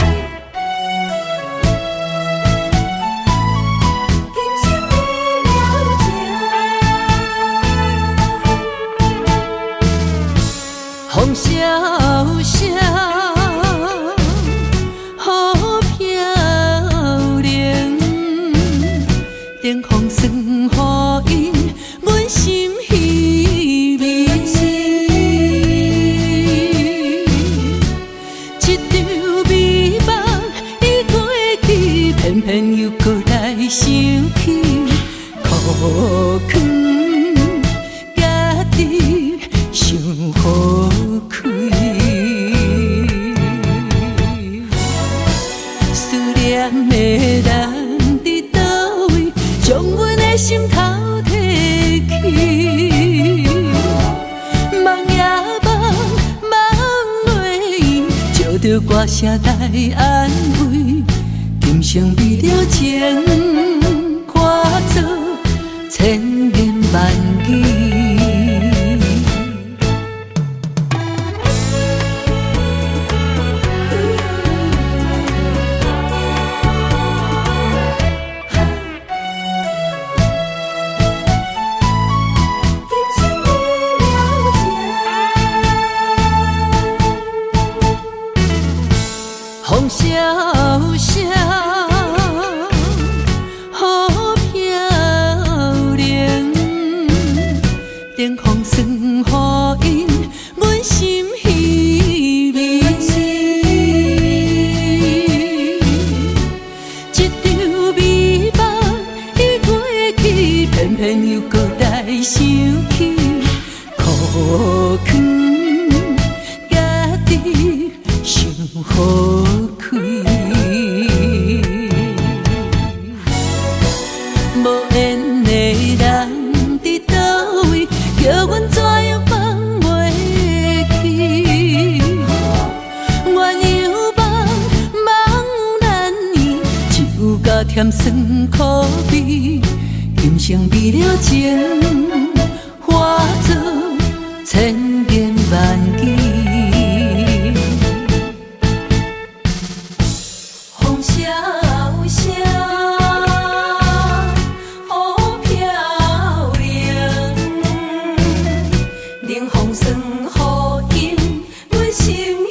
今生你了情。風蕭蕭，雨飄零，冷風霜雨陰，阮心稀微。一場美夢已過去，偏偏又閣來想起，苦囥家己想予開。思念的人佇佗位，將阮的心偷提去。夢也夢，夢袂圓，照著著歌聲來安慰，今生為了情，化作千言萬語。風蕭蕭，雨飄零，冷風霜雨陰，阮心稀微。一場美夢已過去，偏偏又閣來想起，苦囥家己想予開。無緣的人佇佗位，叫阮怎樣放袂記？鸳鸯夢夢難圓，酒甲甜酸苦味，今生為了情，化作千言萬語。風蕭蕭，雨飄零，冷風霜雨陰，阮心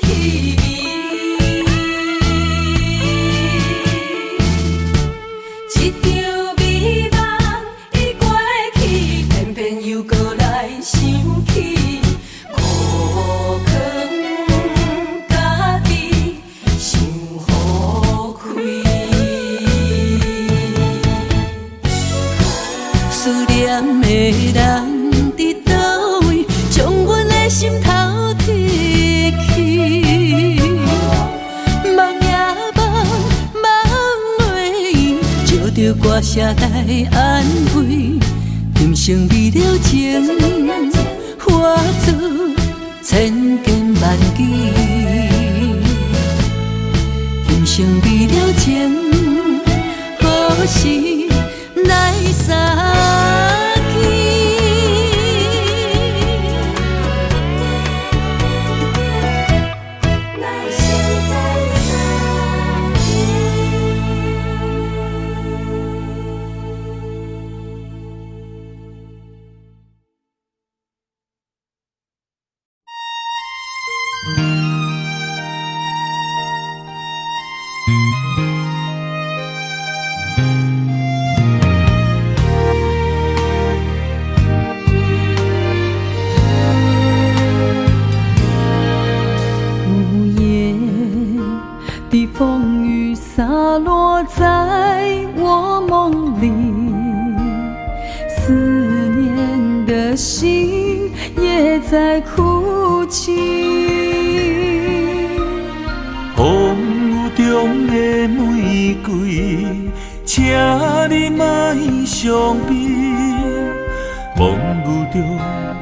稀微。一場美夢已過去，偏偏又閣來想起，苦囥家己想予開。思念的人佇佗位，將阮的心偷摕去。夢也夢，夢袂圓，借著歌聲來安慰，今生為了情，化作千言萬語。今生為了情，何時來相見？來相再相見。午夜的風雨灑落在我夢裡，思念的心也在哭泣。風雨中的玫瑰，請你莫傷悲。風雨中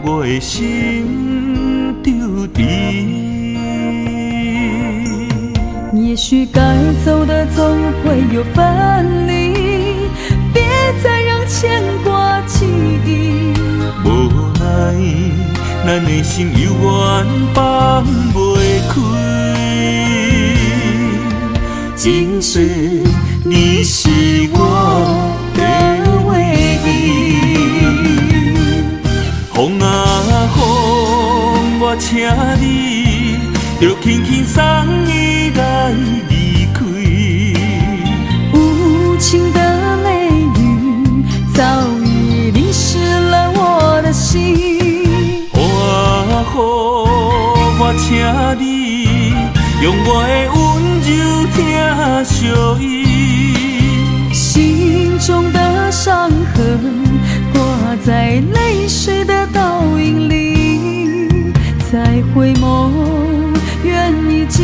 我的心著甜。也許該走的總會有分離，別再讓牽掛記憶。無奈，咱的心猶原放袂開。今世你是我的唯一。風啊風，我請你，著輕輕送伊來離開。無情的雷雨早已淋濕了我的心。雨啊雨，我請你用我的溫柔疼惜伊。心中的傷痕掛在淚水的倒影裡，再回眸，緣已盡。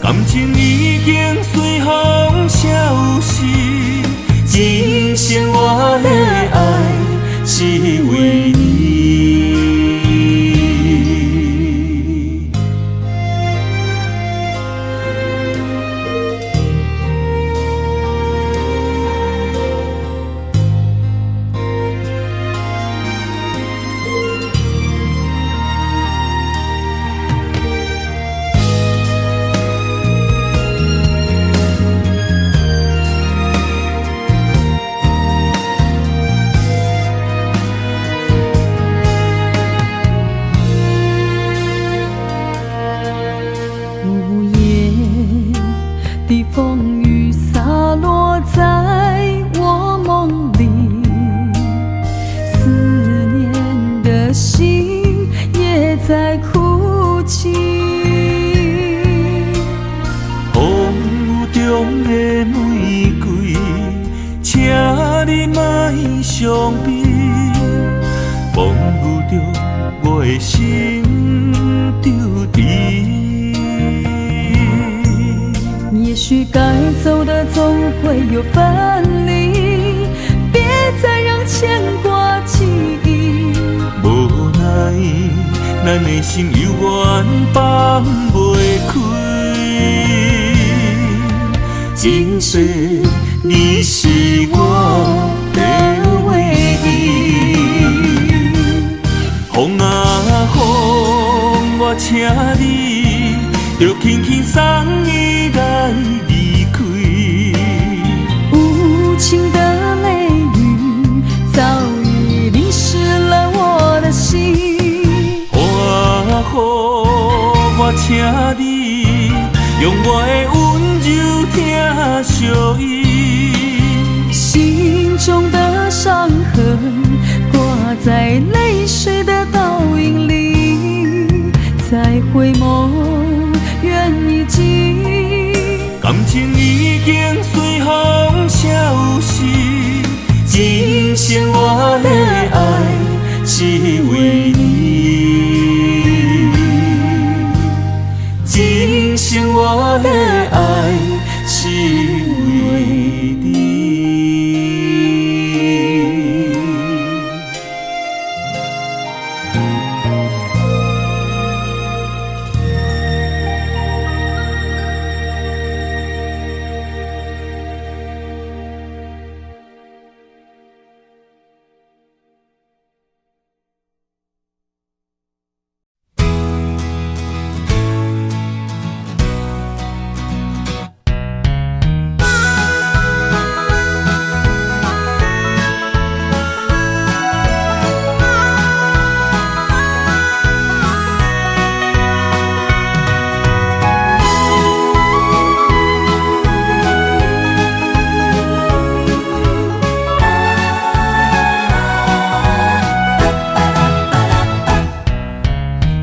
感情已經隨風消失，今生我的愛是為你。風雨灑落在我夢裡，思念的心也在哭泣。風雨中的玫瑰，請你莫傷悲。風雨中我的心惆悰。也許該走的總會有分離，別再讓牽掛記憶。無奈，咱的心猶原放袂開。今世你是我的唯一。風啊風，我請你，著輕輕送伊來離開。無情的雷雨早已淋濕了我的心。風啊風，我請你，用我的溫柔疼惜伊。心中的傷痕掛在淚水的倒影裡，再回眸，緣已盡。感情已經隨風消失，今生我的愛是為你，今生我的愛是為你。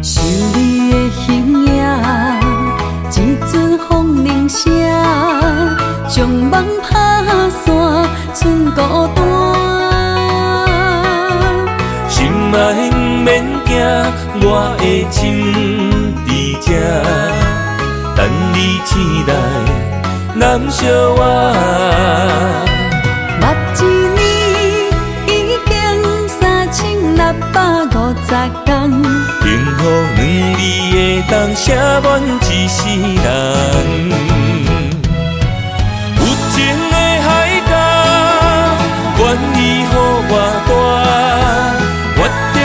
想你的形影，一阵風鈴聲，將夢拍散，剩孤單。心愛毋免驚，我的心佇這，等你醒來，攬惜我。目一年已經3650天，幸福兩字會當寫滿一世人。有情的海角，願意予我大，我就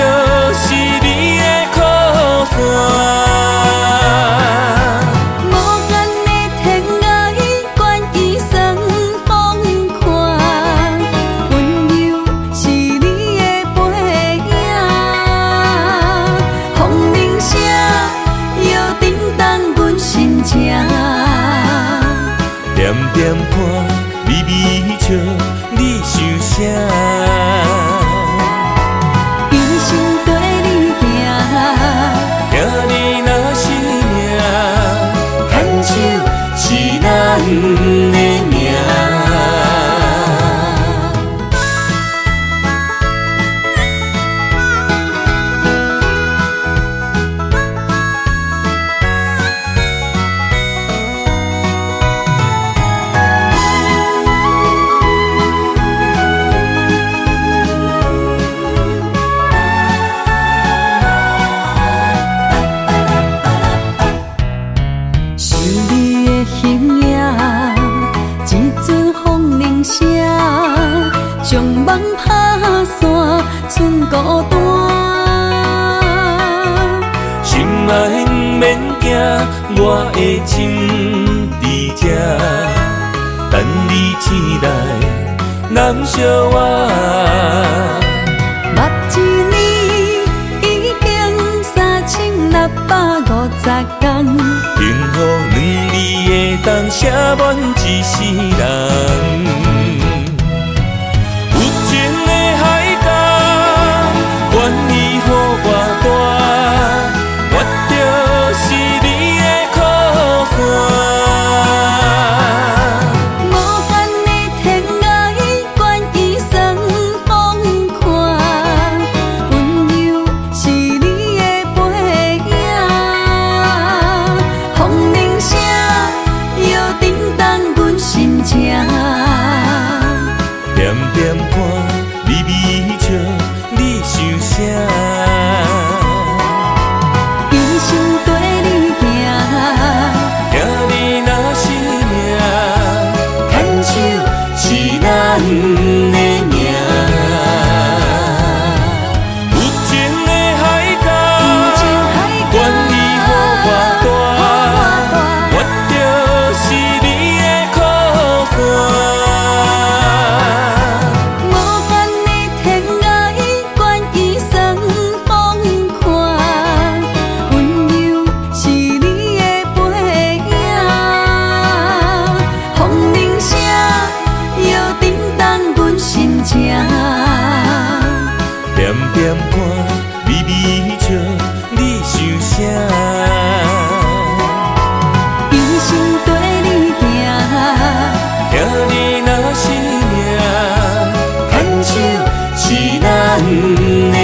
是你的靠山。無限的天涯，願意算放寬，溫柔是你的背影。風鈴聲又震動阮心情，点点看，微微笑，你想啥？一生綴你行，听你若是命，牵手是咱的命。想你的形影，一阵風鈴聲，將夢拍散，剩孤單。心愛毋免驚，我的心佇這，等你醒來，攬惜我。目一年已經3650天，幸福兩字會當当写满一世人。有情的海角，愿意予偌大，我就是你的靠山。无限的天涯，愿意算风寒，温柔是你的背影。风铃声摇震动阮心情。点点看，微微笑，你想啥？一生跟你行，听你若是命，牵手是咱的命。有情的海角，愿意予偌大，我就是你的靠山。无限的天涯，愿意算风寒，温柔是你的背影。风铃声摇震动阮心情。点点看，微微笑，你想啥？一生跟你行，听你若是命，牵手是咱的命。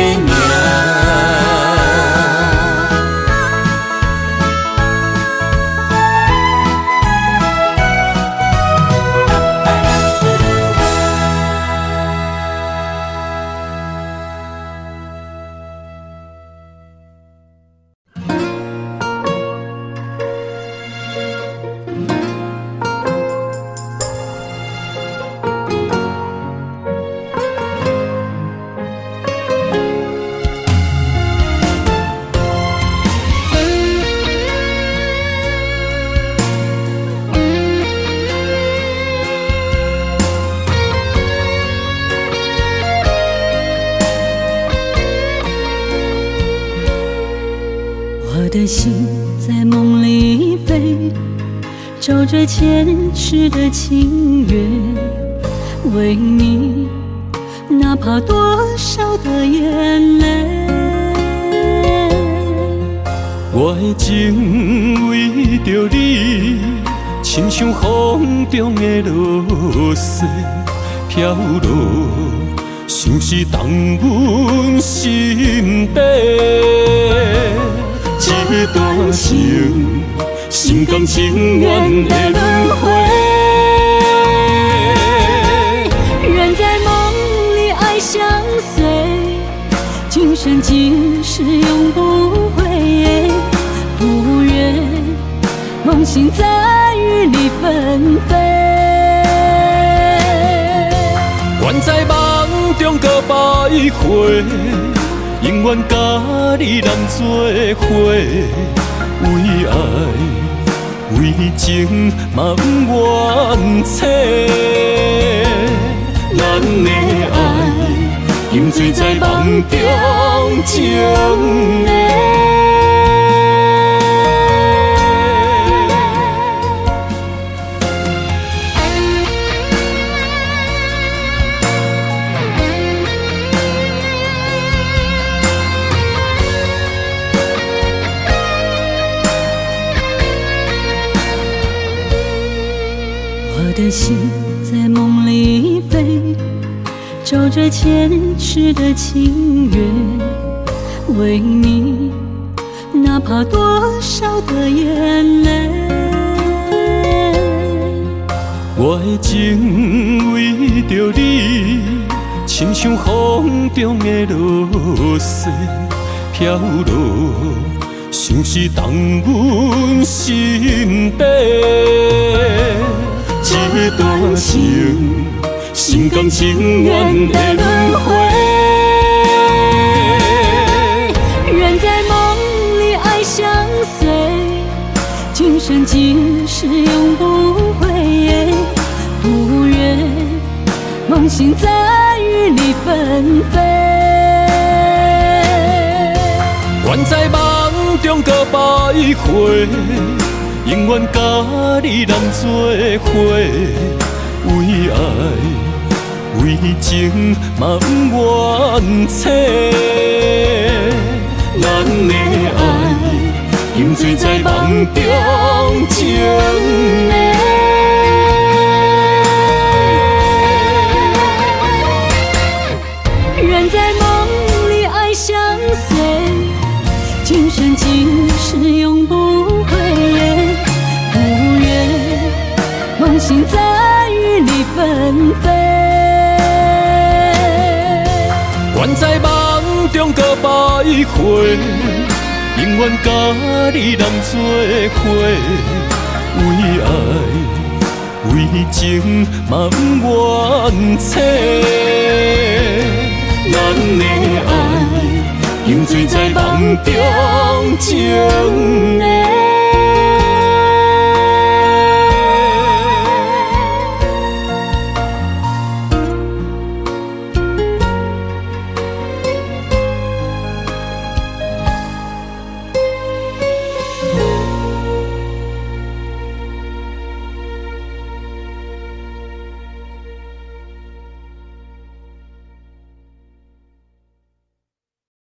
我的心在梦里飞，朝着前世的情缘，为你，哪怕多少的眼泪。我的情为著你，亲像风中的露水飘落，像是动阮心底。这段情，心甘情愿的轮回。愿在梦里爱相随，今生今世永不悔。不愿梦醒再与你分飞。愿在梦中阁徘徊，永远佮你人做伙，为爱为情嘛不愿醒。咱的爱沉醉在梦中情的。我的心在梦里飞，朝着前世的情缘，为你，哪怕多少的眼泪。我的情为著你，亲像风中的露水飘落，像是动阮心底。这段情，心甘情愿的轮回。愿在梦里爱相随，今生今世永不悔。不愿梦醒再与你分飞。愿在梦中阁徘徊，永遠佮你人做伙，為愛為情嘛毋願扯。咱的愛沉醉在夢中情的。願在夢裡愛相隨，今生今世永不悔。不願夢醒再與你分飛。願在夢中閣徘徊，永遠佮你人做伙，為愛為情嘛毋願扯。咱的愛沉醉在夢中情的。